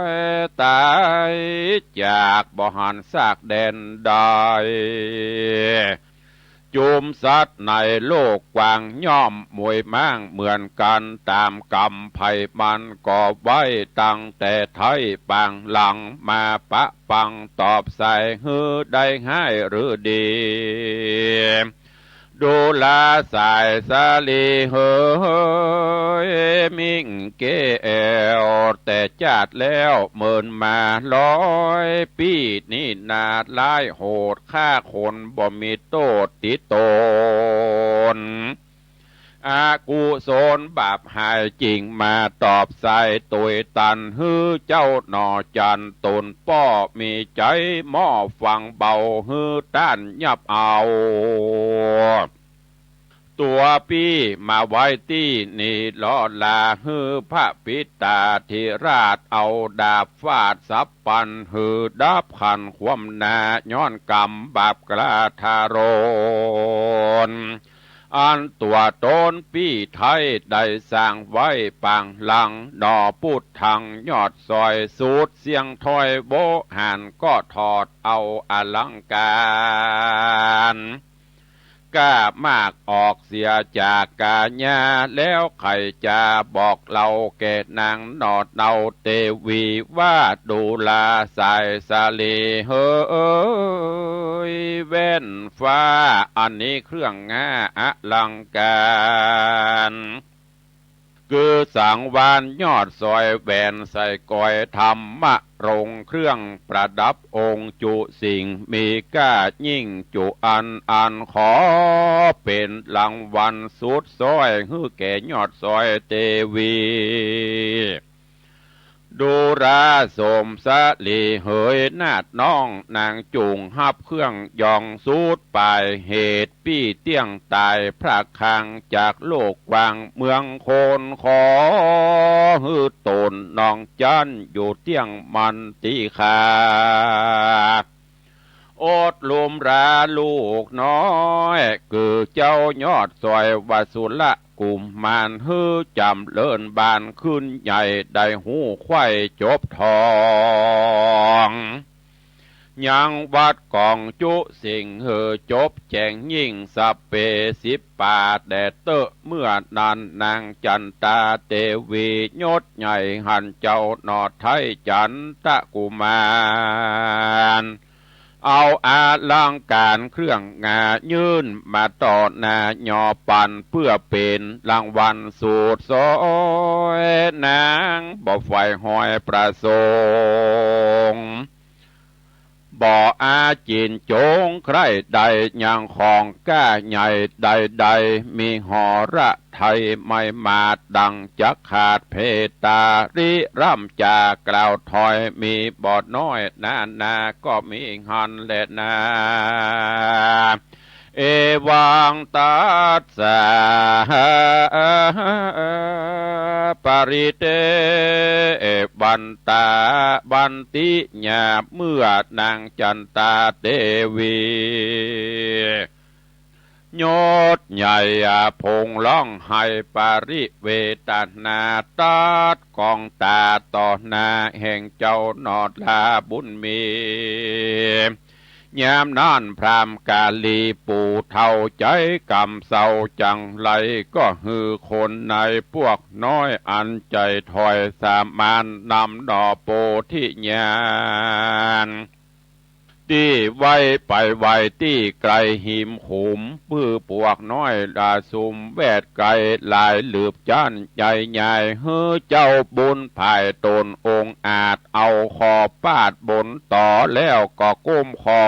ยต๋ายจาก บ่หันซากแดนใด จุมสัตว์ในโลกกว้าง ย่อมหมวยมางเหมือนกั๋น ต๋ามกรรมใผมันก่อไว้ ตั้งแต่ไท้ปางหลัง มาปะปังตอบใส่หื้อได้ฮ้ายหรือดี ดูราสายสาลีเหย มิ่งแก้ว แต่จาติแล้วเมินมาร้อยปี้ นี้นาร้ายโหด ฆ่าคนบ่มีโต้ษติดตน อกุศลบาปหายจริง มาตอบใส่ตวยตัน หื้อเจ้าหน่อจันตนป้อ มีใจ๋หม้อฟังเบา หื้อต้านยับเอา ตั๋วปี้มาไว้ตี้นี้ ลอลาหื้อพระปิตาธิราช เอาดาบฟาดสับปัน หื้อดับขันความหนา ย้อนกรรมบาปกล้าทารุณ อันตั๋วต๋นปี้ไท้ได้สร้างไว้ปางหลัง หน่อปุดทังยอดสอย สุดเสี้ยงถ้อยโวหาร ก็ถอดเอาอลังก๋าร ก้ามากออกเสียจากก๋าญา แล้วใค่จะบอกเล่าแก่นางหนอเนาเตวี ว่าดูราสายสาลีเหย แว่นฟ้าอันนี้เครื่องงาอลังก๋าร คือสังวาลยอดสอย แหวนสร้อยก้อยธรรมรงค์ เครื่องประดับองค์จุสิ่ง มีก้ายิ่งจุอัน อันขอเป๋นรางวัลสุดซ้อย หื้อแก่ยอดสอยเตวี ดูราสมสาลีเหย นาฏน้องนางจุ่งฮับเครื่องยอง สุดป๋ายเหตุปี้เตี้ยงต๋าย พระคางจากโลกกว้าง เมืองคนขอ หื้อต๋นน้องจั้นอยู่เตี้ยงมันตี้ข้า อดลุมราลูกน้อย คือเจ้ายอดสอยวสุรกุมมาร หื้อจ๋ำเริญบานขึ้นใหญ่ ได้ฮู้ใคว่จบทอง ยังวัดก๋องจุสิ่ง หื้อจบแจ้งยิ่งสัพเพสิบป่า แด่เต๊อะเมื่อนั้น นางจันตาเตวียศใหญ่ หันเจ้าหนอไท้จันตะกุมาร เอาอลังก๋ารเครื่องงายื่นมาต่อหน้ายอปัน เปื้อเป๋นรางวัลสุดซ้อย นางบ่ใฝ่หอยประสงค์ บ่อาจินจงใคร่ได้ยังของก้าใหญ่ใดๆ มีหอระไทยไม่มาดดังจักขาดเพตา ริร่ำจากล่าวถอยมีบ่น้อย นานาก็มีหั้นแลนา เอวังตัสสะ ปริเต วันตา วันติยา เมื่อนางจันตาเตวี ยศใหญ่พงร้องไห้ปริเวทนา ตัดก๋องต๋าต่อหน้าแห่งเจ้าหนอลาบุญมี ยามนั้นพราหมณ์กาลีปู่เฒ่าใจ๋กำเศร้าจังไร ก็หื้อคนในปวกน้อยอันใจ๋ถอยสามานนำหนอโพธิญาณ ตี้ไว้ไปไว้ตี้ไกลหิมขุม ปื้อปวกน้อยละสุมแวดไกลหลายหลืบจั้นใหญ่ใหญ่ หื้อเจ้าบุญภายต๋นองอาจ เอาขอปาดบนต่อแล้วก็ก้มขอ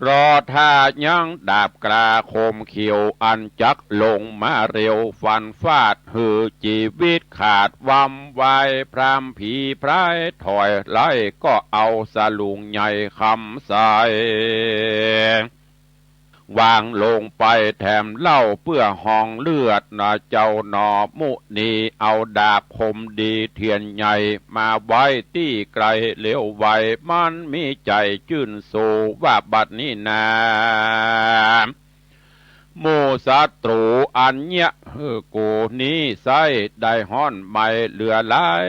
รอถ้ายังดาบกล้าคมเขียว อันจักลงมาเร็วฟันฟาด หื้อจีวิตขาดวำวาย พราหมณ์ผีพรายถอยไล่ ก็เอาสลุงใหญ่คำใส วางลงไปแถมเล่าเปื้อฮองเลือดนะเจ้าหนอ มุนีเอาดาบคมดีเทียนใหญ่ มาไว้ตี้ไกลเร็วไว มันมีใจ๋จื้นโสว่าบัดนี้นา หมู่ศัตรูอันเยียะหื้อกูนี้ไส้ ได้ฮ้อนไหม้เหลือหลาย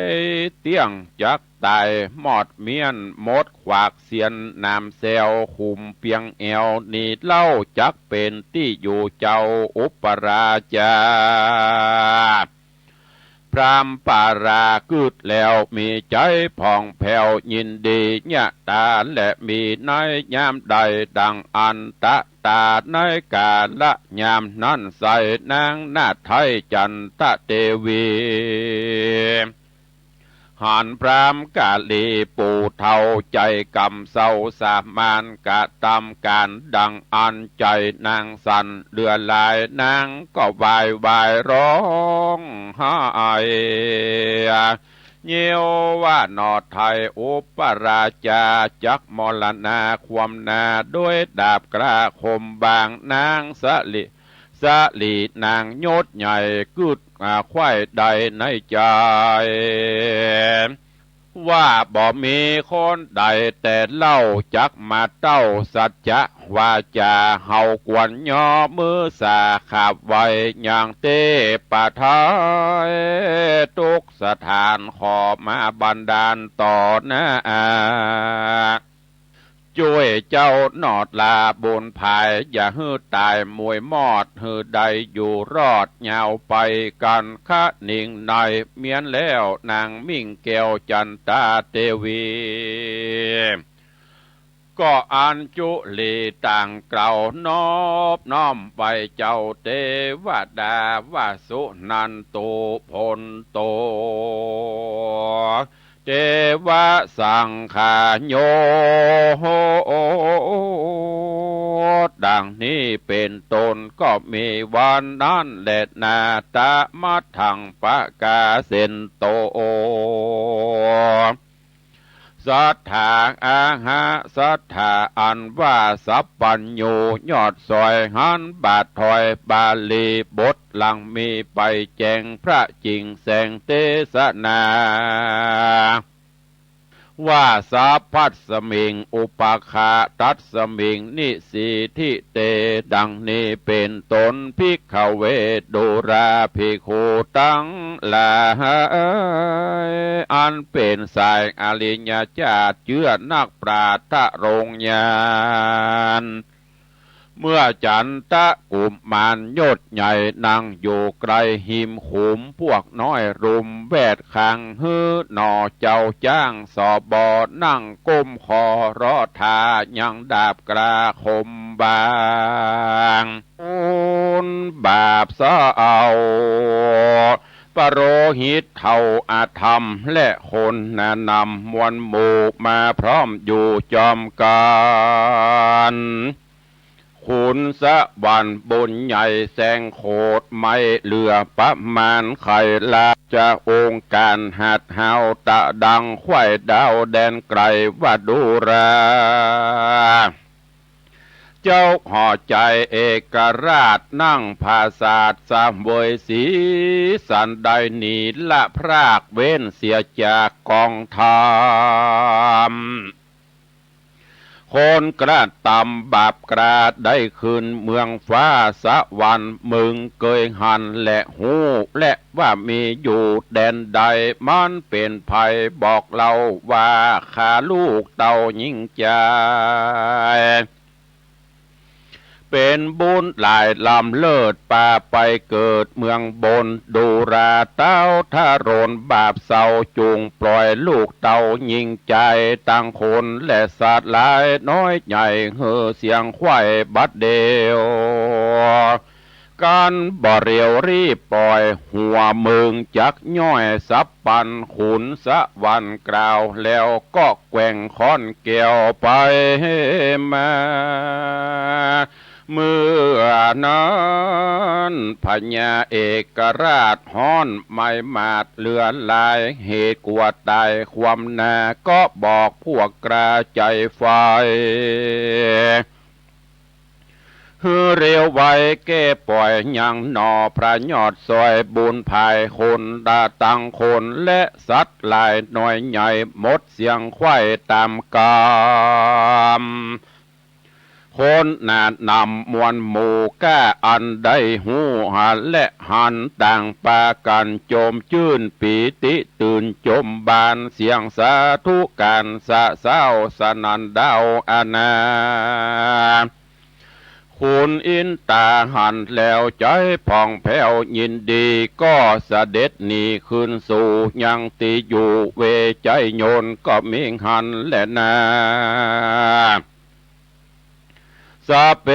เตี้ยงจักต๋ายมอดเมี้ยน หมดขวากเสี้ยนหนามแซว ขุมเปียงแอวนี้เล่า จักเป๋นตี้อยู่เจ้าอุปราชา พราหมณ์ปารากึ๊ดแล้วมีใจ๋ผ่องแผ้วยินดีเยียะต๋า และมีในยามใดดั่งอันตะต๋า ในกาละยามนั้นไส้ นางนาฏไทยจันตะเตวี หันพราหมณ์กาลีปู่เฒ่าใจ๋กำเศร้าสามาน กระตำก๋านดั่งอันใจ๋นางสั่นเหลือหลาย นางก็วายวายฮ้องไห้ เยียวว่าหนอไทยอุปราชา จักมรณาความนา โดยดาบกล้าคมบาง นางสะหลี สะหลีนางยศใหญ่กึ๊ด อ่า ใค่ใดในใจ๋ ว่าบ่มีคนใดแต่เล่า จักมาเต้าสัจจะวาจา เฮาควรย่อมือสาขาบไหว้ อย่างเตปะไทย ทุกสถานขอมาบันดาลต่อหน้า จ้วยเจ้าหนอลาบุญภาย อย่าหื้อต๋ายมวยมอด หื้อได้อยู่รอดยาวไปกั๋น คะนิงในเมี้ยนแล้ว นางมิ่งแก้วจันตาเตวี ก็อัญจุลีต่างกล่าวนอบน้อมไหว้เจ้าเตวดา ว่าสุนันโต พลโต เตวะสังขาโย ดังนี้เป๋นต้น ก็มีวันนั้นแลนา ตะมะทังปะกาเสนโต สัตถา อะหะ สัตถา อันว่าสัพพัญญู ยอดสอยหันบาทถอย บาลีบทหลังมีไปแจ้ง พระจิ๋งแสงเตสนา ว่าสัพพัสมิง อุปาคะ ตัสมิง นิสีธิเต ดังนี้เป๋นต้น ภิกขเว ดูราภิกขุตังหลาย อันเป๋นสายอริยเจ้า เจื้อนักปราชญ์ทรงญาณ เมื่อจันตะกุมารยศใหญ่ นั่งอยู่ไกลหิมขุม พวกน้อยรุมแวดข้าง หื้อหน่อเจ้าจ๊าง สบ นั่งก้มขอรอท่า ยังดาบกล้าคมบาง คุณบาปเศร้า ปโรหิตเฒ่าอาธรรม และคนนำมวลหมู่มาพร้อมอยู่จอมกั๋น ขุนสวรรค์บุญใหญ่แสงโขด ไม่เหลือประมาณ ใค่ราชองค์ก๋าน หัดหาวตะดัง ไขว่ดาวแดนไกล ว่าดูรา เจ้าหอใจ๋เอกราช นั่งผาสาทเสวยสี สันใดหนีละพราก เว้นเสียจากกองธรรม คนกระตำบาปกล้า ได้ขึ้นเมืองฟ้าสวรรค์ มึงเกยหันและฮู้ และว่ามีอยู่แดนใด มันเป๋นใผบอกเล่าว่า ข้าลูกเต้าหญิงจาย เป๋นบุญหลายล้ำเลิศ ปาไปเกิดเมืองบน ดูราเต้าทะรนบาปเศร้า จุ่งปล่อยลูกเต้ายิ่งใจ๋ ตังคนและสัตว์หลายน้อยใหญ่ หื้อเสียงไขว้บัดเดี่ยว กันบ่เร็วรีบปล่อย หัวเมืองจักย่อยสับปัน ขุนสะหวันกล่าวแล้วก็แกว่งค้อนแก้วไปมา เมื่อนั้นพญาเอกราชฮ้อนไม้หมาดเหลือหลาย เหตุกลัวต๋ายความนา ก็บอกพวกกล้าใจ๋ไฟ หื้อเร็วไวแก้ปล่อยยังหนอ พระยอดซอยบุญภายคน ดาตังคนและสัตว์หลายน้อยใหญ่ หมดเสียงไขว้ต๋ามกำ คนหนาหนำมวลหมู่กล้า อันได้ฮู้หาและหัน ต่างปากั๋นจมจื้นปีติตื่นจมบาน เสียงสาธุก๋านสะเซ้าสนั่นดาวอาณา ขุนอินต๋าหันแล้วใจ๋ผ่องแผ้วยินดี ก็เสด็จหนีคืนสู่ยังตี้อยู่ เวไชยนต์ก็มิหั้นแลนา สะเป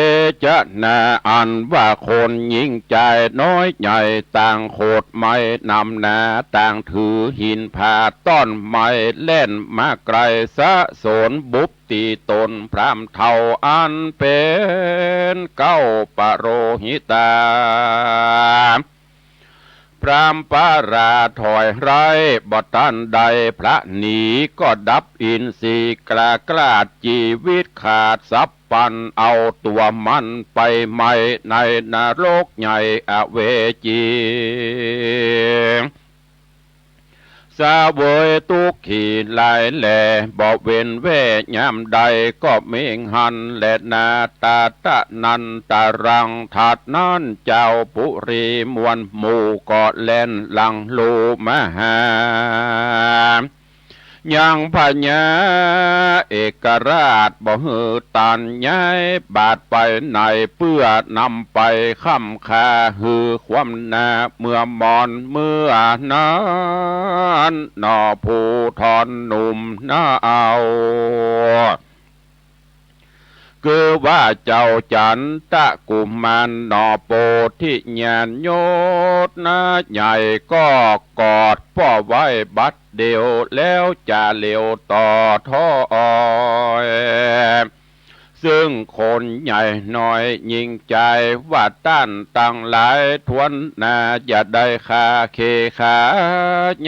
จะนา อันว่าคนยิ่งใจ๋น้อยใหญ่ ต่างโขดไม้นำหนา ต่างถือหินผาต้อนไม้ แล่นมาไกลสะสนบุบ ตี้ต๋นพราหมณ์เฒ่าอันเป๋นเก๊าปโรหิตา พราหมณ์ปราถอยไร้บ่ตันใด พระหนีก็ดับอินทรีย์ กล้ากล้าดจีวิตขาดสับปัน เอาตั๋วมันไปไหม้ในนรกใหญ่อเวจี เสวยตุ๊กขีหลายแล บ่เว้นแว่ยามใด ก็มิหั้นแลนา ตาตะนันตะรัง ถัดนั้นเจ้าปุรีมวลหมู่ ก็แล่นหลังลู่มาหา ยังพญาเอกราช บ่หื้อตันย้ายบาดไปไหน เปื้อนำไปค้ำคาหื้อความนา เมื่อมอนเมื่อนั้นหนอ ผู้ทอนหนุ่มนาเอา คือว่าเจ้าจันตะกุมารหนอ โปธิญาณยศนาใหญ่ก็กอดป้อไว้บัดเดี่ยว แล้วจะเหลียวต่อถ้อย ซึ่งคนใหญ่น้อยยิ่งใจ๋ ว่าต้านตังหลายถ้วนหน้า อย่าได้คาเคขา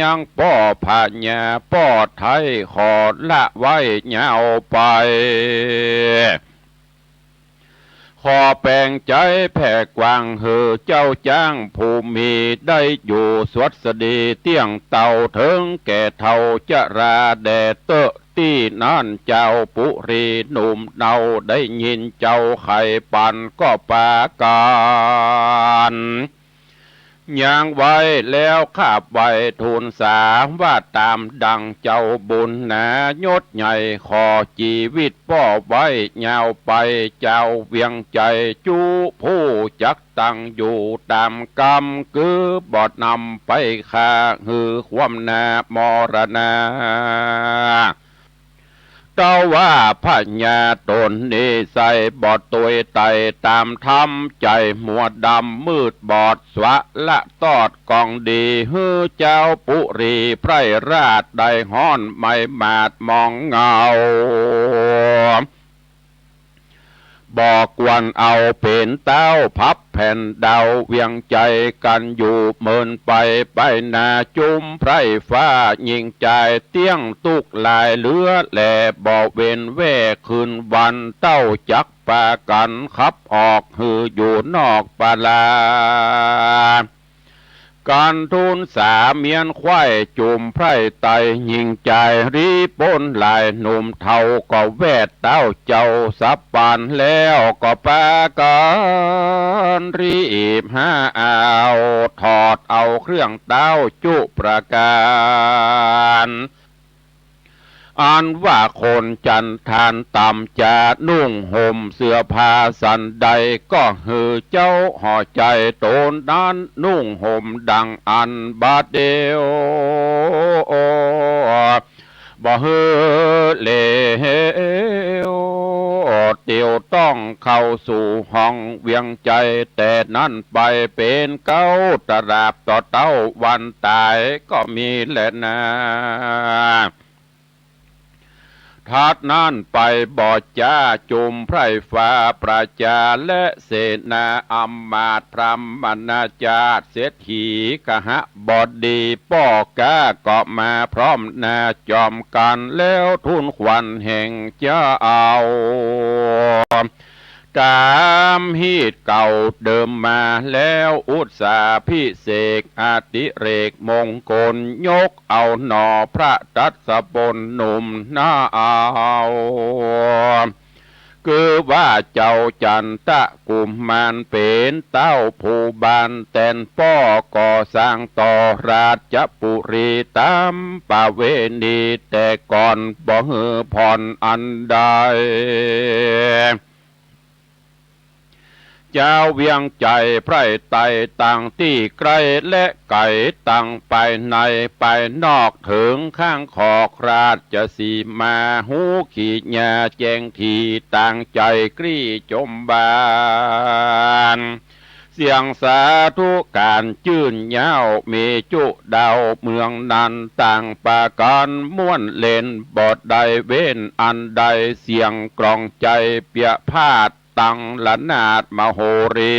ยังป้อพญาป้อไทย ขอละไว้ยาวไป ขอแป๋งใจ๋แผ่กว้าง หื้อเจ้าจ๊างผู้มี ได้อยู่สวัสดีเตี้ยงเต้า เถิงแก่เฒ่าจราแด่เต๊อะ ตี้นั้นเจ้าปุรีหนุ่มเนา ได้ยินเจ้าไขปันก็ปากั๋น ยังไว้แล้วคาบไหว้ทูลสา ว่าต๋ามดังเจ้าบุญหนา ยศใหญ่ขอจีวิตป้อไว้ยาวไป เจ้าเวียงไชยจุผู้จักตั้งอยู่ต๋ามกำ คือบ่นำไปฆ่าหื้อความนามรณา เต้าว่าพญาต๋นนี้ใส่บ่ตวยไต่ต๋ามธรรม ใจ๋มัวดำมืดบอด สวะละตอดกองดี หื้อเจ้าปุรีไพร่ราช ได้ฮ้อนไม้หมาดมองเงา บ่ควรเอาเป๋นเต๊าพับแผ่นดาว เวียงไชยกั๋นอยู่เมินไป ไปหน้าจุมไพร่ฟ้า ยิ่งไชยเตี้ยงตุ๊กข์หลายเหลือแล บ่เว้นแว่คืนวัน เต้าจักปากั๋นขับออก หื้ออยู่นอกปาลา กั๋นทูลสาเมียนไขว้จุมไพร่ไต่ ยิ่งไชยหลีป๊นหลาย หนุ่มเฒ่าก็แวดเต๊าเจ้าสับปัน แล้วก็ปากั๋นรีบหาเอา ถอดเอาเครื่องเต๊าจุประก๋าน อันว่าคนจันทานต่ำจะนุ่งห่มเสื้อผ้าสันใด ก็หื้อเจ้าห่อใจตนนั้นนุ่งห่มดังอั้นบัดเดี๋ยว บ่หื้อเลว เตียวต้องเข้าสู่ห้องเวียงใจ๋ แต่นั้นไปเป๋นเก๊าตราบต่อเต้าวันต๋ายก็มีแลนา ถัดนั้นไปบ่จ๊าจุมไพร่ฟ้าประจาและเสนาอำมาตย์พราหมณาจารย์เศรษฐีคหบดีป้อก๊าก็มาพร้อมหน้าจอมกั๋น แล้วทูลขวัญแห่งเจ้า ต๋ามฮีตเก่าเดิมมา แล้วอุสสาภิเษกอดิเรกมงคล ยกเอาหน่อพระทัศพลหนุ่มนาเอา คือว่าเจ้าจันทกุมารเป๋นเต้าผู้บ้านแตนป้อก่อสร้างต่อราชบุรีต๋ามประเวณีแต่ก่อน บ่หื้อผ่อนอันใด จาวเวียงใจ๋ไพร่ไต่ตังตี้ใก้และไก๋ ตังภายในภายนอก เถิงข้างขอกราชสีมา ฮู้ขีญาแจ้งถี่ ต่างใจ๋กรี้จมบาน เสียงสาธุก๋านจื้นยาว มีจุดาวเมืองนั้นต่างปากั๋นม่วนเล่น บ่ได้เว้นอันใด เสียงกลองใจ๋เปียพาด ตังระนาดมโหรี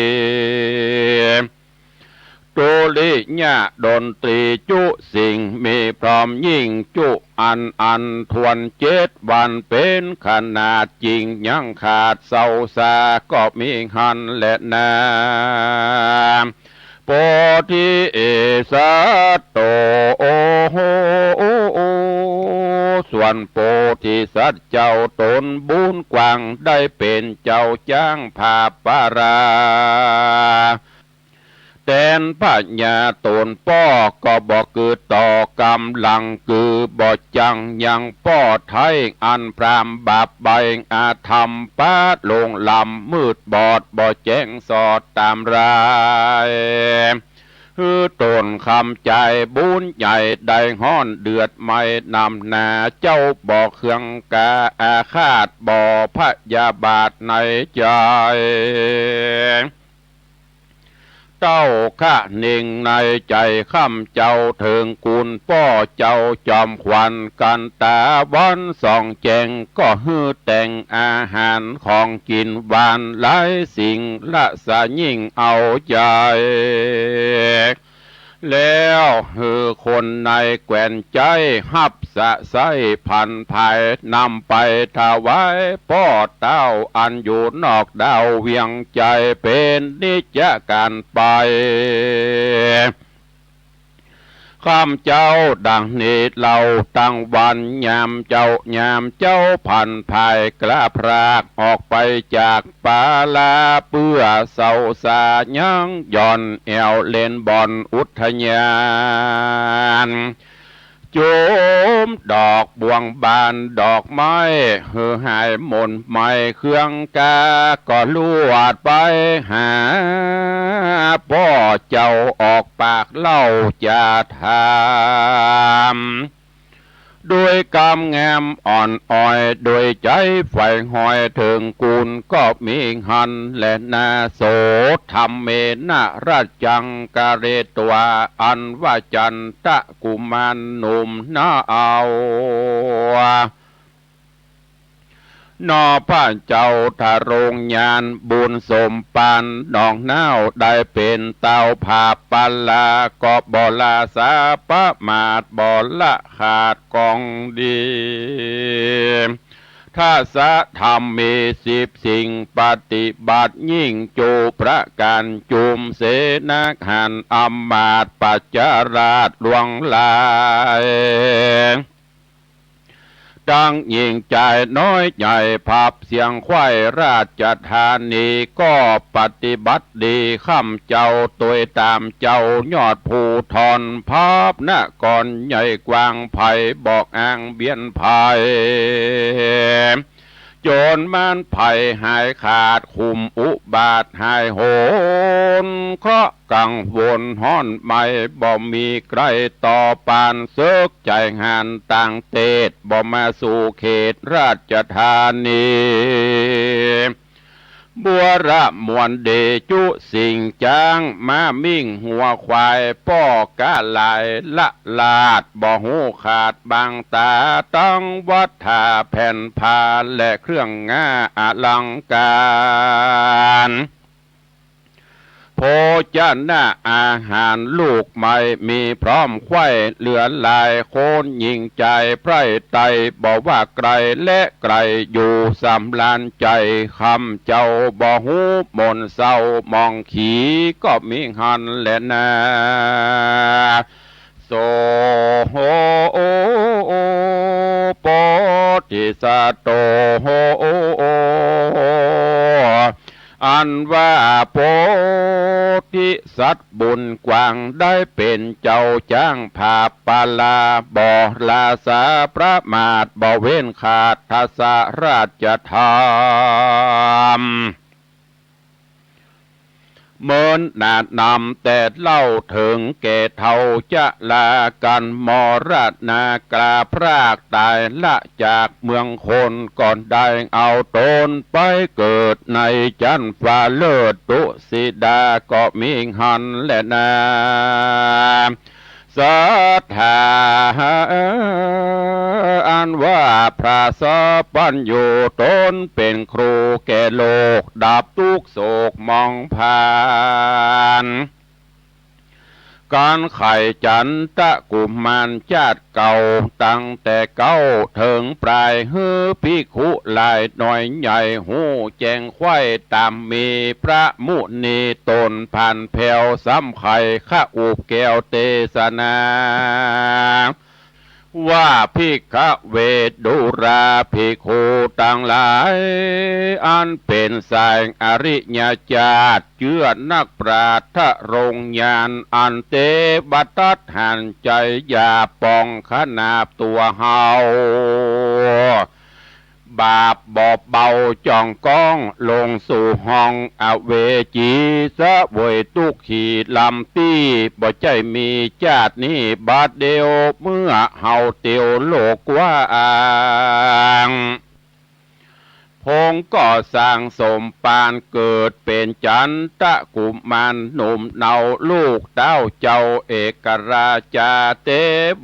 ดุริยะดนตรีจุสิ่ง มีพร้อมยิ่งจุอันอันถ้วน เจ็ดวันเป๋นขนาดจริง ยังขาดเศร้าซาก็มีหั้นแลนา โพธิสัตว์โต โอ้โห ส่วนโพธิสัตว์เจ้าต๋นบุญกว้าง ได้เป๋นเจ้าจ๊างผาปารา แตนพญาต๋นป้อก็บ่กึดต่อกำลัง คือบ่จั่งยังป้อไท้ อันพรามบาปใบ้อาธรรมปะลงลำ มืดบอดบ่แจ้งสอดต๋ามราย หื้อต๋นคำใจ๋บุญใหญ่ได้ฮ้อนเดือดไหม้นำหน้า เจ้าบ่เคืองกาอาฆาต บ่พยาบาทในใจ๋ เต้าคะเน่งในใจ๋คำเจ้าเถิงคุณป้อเจ้าจอมขวัญ กันต๋าวันส่องแจ้ง ก็หื้อแต่งอาหารของกิ๋นหวานหลายสิ่ง ละสะยิ่งเอาใจ๋ แล้วหื้อคนในแคว้นใจ๊ฮับสะใส้ผันผาย นำไปถวายป้อเต้าอันอยู่นอกดาวเวียงใจ๋ เป๋นนิจการไป คำเจ้าดังนี้เล่า ตังวันยามเจ๊ายามเจ๊าผันผาย กล้าพรากออกไปจากปาลา เปื้อเศร้าซายังหย่อนแอ่วเล่นบ่อนอุทยาน จุมดอกบ่วงบานดอกไม้ หื้อหายหม่นไหม้เครื่องกา ก็ลวดไปหาป้อเจ้าออกปากเล่าจะถาม โดยกำงามอ่อนอ้อย โดยใจ๋ใฝ่หอยเถิงคุณก็มีหั้นแลนา โส ธัมเมนะ รัจจัง กะเรตวา อันว่าจันทกุมารหนุ่มนาเอา หนอพระเจ้าทรงญาณบุญสมปานน้องนาว ได้เป๋นเต้าผาปาลา ก็บ่ละสาประมาท บ่ละขาดของดี ทัสสะธรรมมีสิบสิ่ง ปฏิบัติยิ่งจุประก๋าน จุมเสนาหารอำมาตย์ปัจจราชหลวงหลาย ตังยิ่งใจ๋น้อยใหญ่ ผับเสียงใคว่ราชธานี ก็ปฏิบัติดี ข้ำเจ้าตวยต๋ามเจ้ายอดภูธร ผับนครใหญ่กว้างไพ บ่อ้างเบียดใผ จ๋นมันภัยหายขาด คุ้มอุบาทหายโหน เคราะห์กังวลฮ้อนไหม้ บ่มีใคร่ต่อปาน เสิกใจ๋หันต่างเตศ บ่มาสู่เขตราชธานี บัวระมวลเดจุสิ่งจ๊าง ม้ามิ่งงัวควาย ป้อกะหลายละลาด บ่ฮู้ขาดบางต๋า ตังวัตถาแผ่นผ้า และเครื่องงาอลังก๋าร โภชนะอาหารลูกใหม่ มีพร้อมใคว่เหลือหลาย คนยิ่งใจ๋ใคร่ใต้ บ่ว่าไก๋และใก้อยู่ สำราญใจ๋ ข้ำเจ้าบ่ฮู้หม่นเศร้า มองขีก็มีหั้นแลนา โส โพธิสัตว์โต อันว่าโพธิสัตว์บุญกว้าง ได้เป๋นเจ้าจ๊างผาบปาลา บ่ละสาประมาท บ่เว้นขาดทศราชธรรม เมินหนานำแต่เล่า เถิงแก่เฒ่าจะลากั๋นมรณา กลาพรากต๋ายละจากเมืองคน ก็ได้เอาต๋นไปเกิดในจั๊นฟ้าเลิศ ตุสิดาก็มีหั้นแลนา ศรัทธาอันว่าพระสัพพัญญู ต๋นเป๋นครูแก่โลก ดับตุ๊กข์โศกหมองผ่าน ก๋านไขจันตกุมารจาติเก่า ตั้งแต่เก๊าเถิงปลาย หื้อภิกขุหลายน้อยใหญ่ ฮู้แจ้งใคว่ต๋ามมี พระมุนีต๋นผ่านแผ้ว ซ้ำไขข้าอุบแก้วเตสนา ว่าภิกขเวทดูราภิกขุตังหลาย อันเป๋นสายอริยจาติ เจื้อนักปราชญ์ทรงญาณ อันเตวทัตหันใจ๋หยาบ ปองขนาบตั๋วเฮา บาปบ่เบาจ้องก้อง ลงสู่ห้องอเวจี เสวยตุ๊กขีลำตี้ บ่ใจ้มีจาตินี้บาดเดียว เมื่อเฮาเตียวโลกกว้าง พงก็สร้างสมปาน เกิดเป๋นจันตกุมารหนุ่มเนา ลูกเต้าเจ้าเอกราชา เต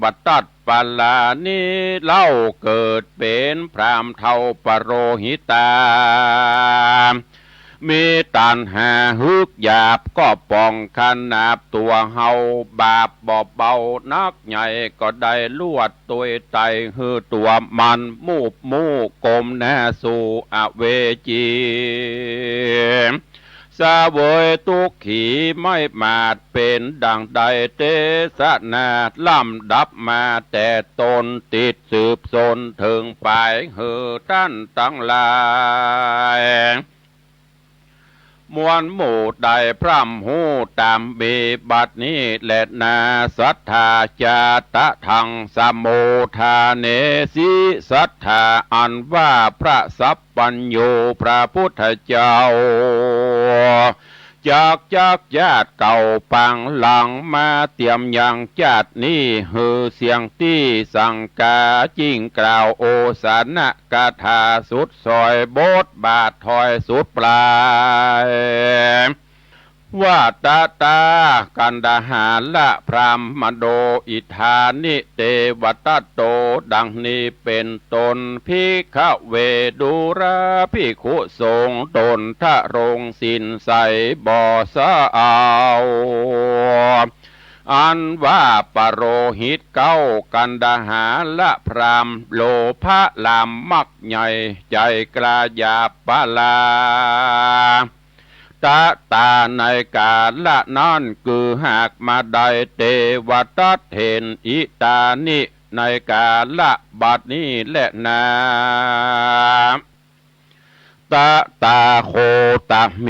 วทัต ปาลานี้เล่า เกิดเป๋นพราหมณ์เฒ่าปโรหิตา มีตัณหาหึกหยาบ ก็ปองขนาบตั๋วเฮา บาปบ่เบานักใหญ่ ก็ได้ลวดตวยไต หื้อตั๋วมันมูบมู่ กมหน้าสู่อเวจี เสวยตุ๊กขีไม้หมาด เป๋นดั่งใดเตสนา ลำดับมาแต่ต้น ติดสืบสนเถิงปลาย หื้อต้านตังหลาย มวลหมู่ได้พร่ำฮู้ต๋ามมีบัดนี้แลนา ศรัทธาจาตะทังสโมทาเนสิ ศรัทธาอันว่าพระสัพพัญญูพระพุทธเจ้า จักจักญาติเก่าปางหลังมาเตียมยังจาตินี้ หื้อเสียงตี้สังกา จิ่งกล่าวโอสถนคาถาสุดสอย บทบาทถ้อยสุดปลาย ว่าตะตา กันดหาละพราหมโด อิทานิเตวทัตโต ดังนี้เป๋นต้น ภิกขเวดูราภิกขุสงฆ์ ต๋นทรงศีลใสบ่สะเอา อันว่าปโรหิตเก๊า กันดหาละพราหมณ์ โลภะลามมักใหญ่ ใจ๋กล้าหยาบปาลา ตะตาในกาละนั้น กือหากมาได้เตวทัตเห็น อิทานิ ในกาละบัดนี้แลนา ตะถาโคตะเม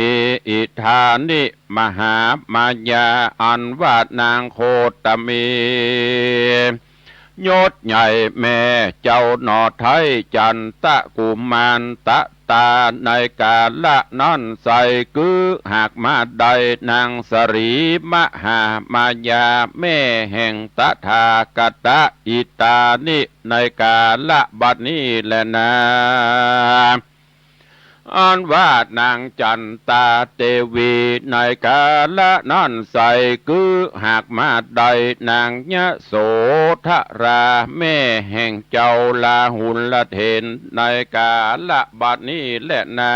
อิทานิ มหามายา อันว่านางโคตะเม ยศใหญ่แม่เจ้าหน่อไท้ จันตะกุมาร ตะถา ในกาละนั้นไส้ คือหากมาได้นางสะหลี มหามายา แม่แห่งตะถาคตะ อิทานิ ในกาละบัดนี้แลนา อันว่านางจันตาเตวี ในกาละนั้นไส้ คือหากมาได้นางยโสธรา แม่แห่งเจ้าลาหุลเถร ในกาละบัดนี้แลนา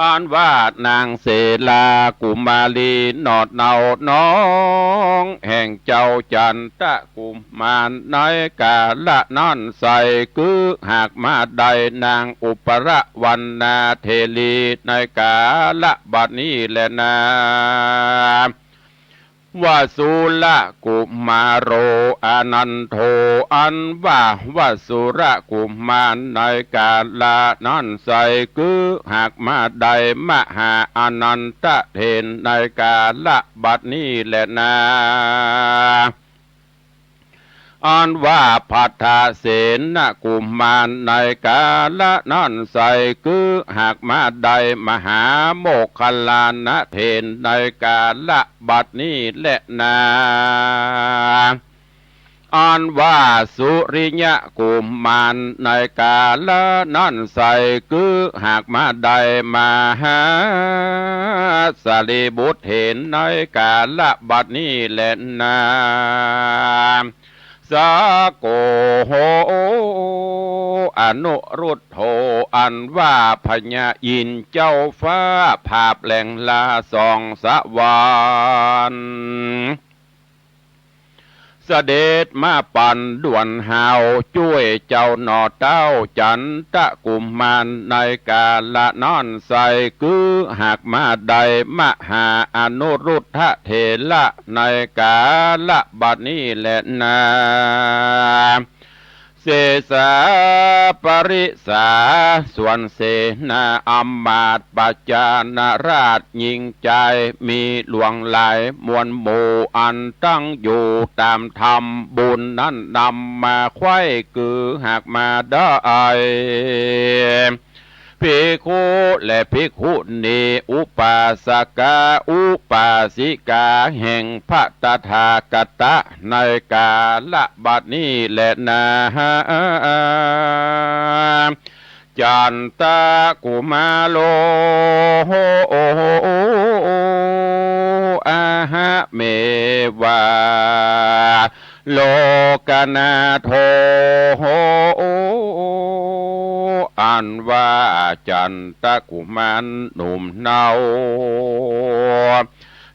อันว่านางเสลากุมารี หนอดเหน่าน้องแห่งเจ้าจันตะกุมาร ในกาละนั้นไส้ คือหากมาได้นางอุปรวรรณาเถรี ในกาละบัดนี้แลนา วสุรกุมารโร อานันโท อันว่าวสุรกุมาร ในกาละนั้นไส้ คือหากมาได้มหาอานันทเถร ในกาละบัดนี้แลนา อันว่าพัทเสนกุมาร ในกาละนั้นไส้ คือหากมาได้มหาโมคคัลลานะเถร ในกาละบัดนี้แลนา อันว่าสุริยกุมาร ในกาละนั้นไส้ คือหากมาได้มหาสารีบุตรเถร ในกาละบัดนี้แลนา สาโกโห อนุรุทโธ อันว่าพญาอินทร์เจ้าฟ้าผาบแหลงลาสองสวรรค์ เสด็จมาปันด่วนฮาว จ้วยเจ้าหน่อเต้าจันตะกุมาร ในกาละนั้นไส้ คือหากมาได้มหาอนุรุทธเถระ ในกาละบัดนี้แลนา เสสาปริสา ส่วนเสนาอำมาตย์ประจานาราชย์หญิงจาย มีหลวงหลายมวลหมู่ อันตั้งอยู่ต๋ามธรรมบุญนั้น นำมาไขว้ คือหากมาได้ ภิกขุและภิกขุณี อุปาสกาอุปาสิกา แห่งพระตถาคตะ ในกาละบัดนี้แลนา จันตะกุมาโร อะหะเมวา โลกนาโถ อันว่าจันตะกุมารหนุ่มเนา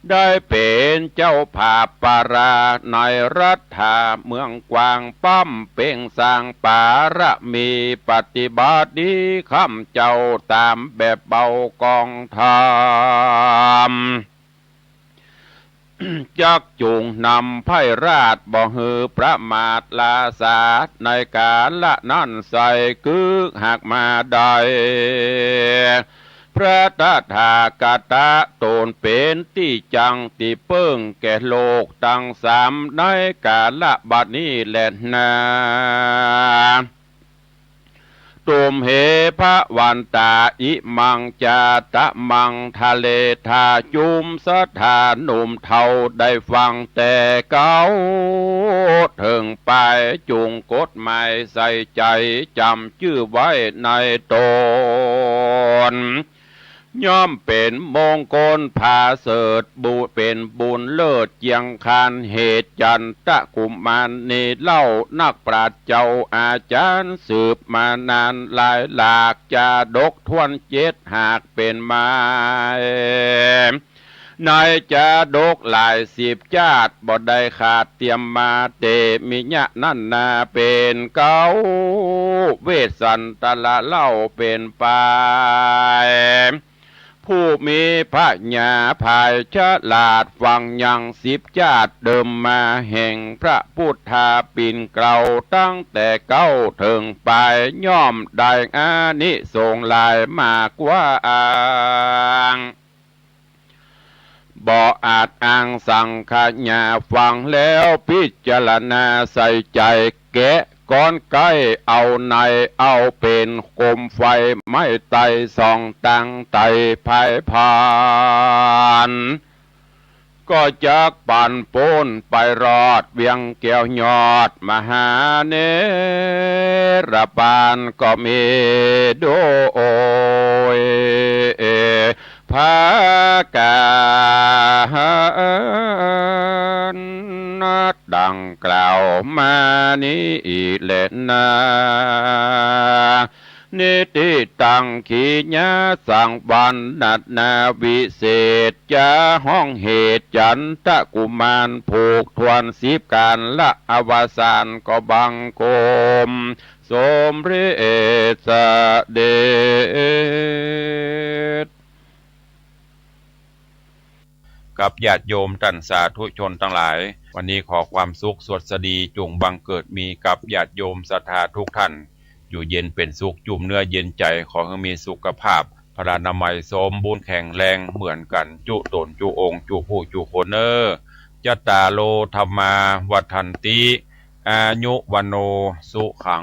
ได้เป๋นเจ้าผาบปาราในรัฐาเมืองกว้าง ปำเป๋งสร้างปารมี ปฏิบัติดีคำเจ้า ต๋ามแบบเบากองธรรม จักจุ่งนำไพร่ราชบ่หื้อประมาทลาสา ในกาละนั้นไส้ คือหากมาได้ พระตถาคตะต๋นเป๋นตี้จั้งตี้เปิ้งแก่โลกตังสาม ในกาละบัดนี้แลนา ตุมเห ภะวันตา อิมัง จาตะมัง ทะเล ถ้าจุมศรัทธาหนุ่มเฒ่าได้ฟังแต่เก๊าเถิงปาย จุ่งกดหมายใส่ใจ๋ จ๋ำจื้อไว้ในต๋น ย่อมเป๋นมงคลผาเสริฐ บุ เป๋นบุญเลิศเจียงคาน เหตุจันตะกุมารนี้เล่า นักปราชญ์เจ้าอาจ๋ารย์สืบมานานหลายหลาก จาดกถ้วนเจ็ดหากเป๋นหมาย ในจาดกหลายสิบจาติ บ่ได้ขาดเตียมมา เตมิยะนั้นนา เป๋นเก๊า เวสสันตระเล่าเป๋นปาย ผู้มีผญาผายฉลาด ฟังยังสิบจ๊าดเดิมมา แห่งพระพุทธาปิ่นเกล้า ตั้งแต่เก๊าเถิงปาย ย่อมได้อานิสงส์หลายมากกว้าง บ่อาจอ้างสังขยา ฟังแล้วพิจารณาใส่ใจ๋ แกะก้อนไก๊เอาใน เอาเป๋นโคมไฟไหม้ไต้ ส่องตังใต้ผายผาน ก็จักปันป๊นไปรอด เวียงแก้วยอดมหาเนรปานก็มีโดย ผากัณ ดังกล่าวมานี้แลนา นิติตัง ขีญาสังวรรณนาวิเศษ จาฮ้องเหตุจันทกุมาร ผูกถ้วนสิบก๋าละอวสาน ก็บังคมสมเร็จเสด็จ กับญาติโยมต้านสาธุชนตังหลาย วันนี้ขอความสุขสวัสดีจุ่งบังเกิดมีกับญาติโยมศรัทธาทุกท่าน อยู่เย็นเป๋นสุข จุ่มเนื้อเย็นใจ๋ ขอหื้อมีสุขภาพพลานามัยสมบูรณ์แข็งแรงเหมือนกั๋นจุ๊ต๋นจุ๊องค์จุ๊ผู้จุ๊คนเน่อ จัตตาโร ธัมมา วัฑฒันติ อายุ วัณโณ สุขัง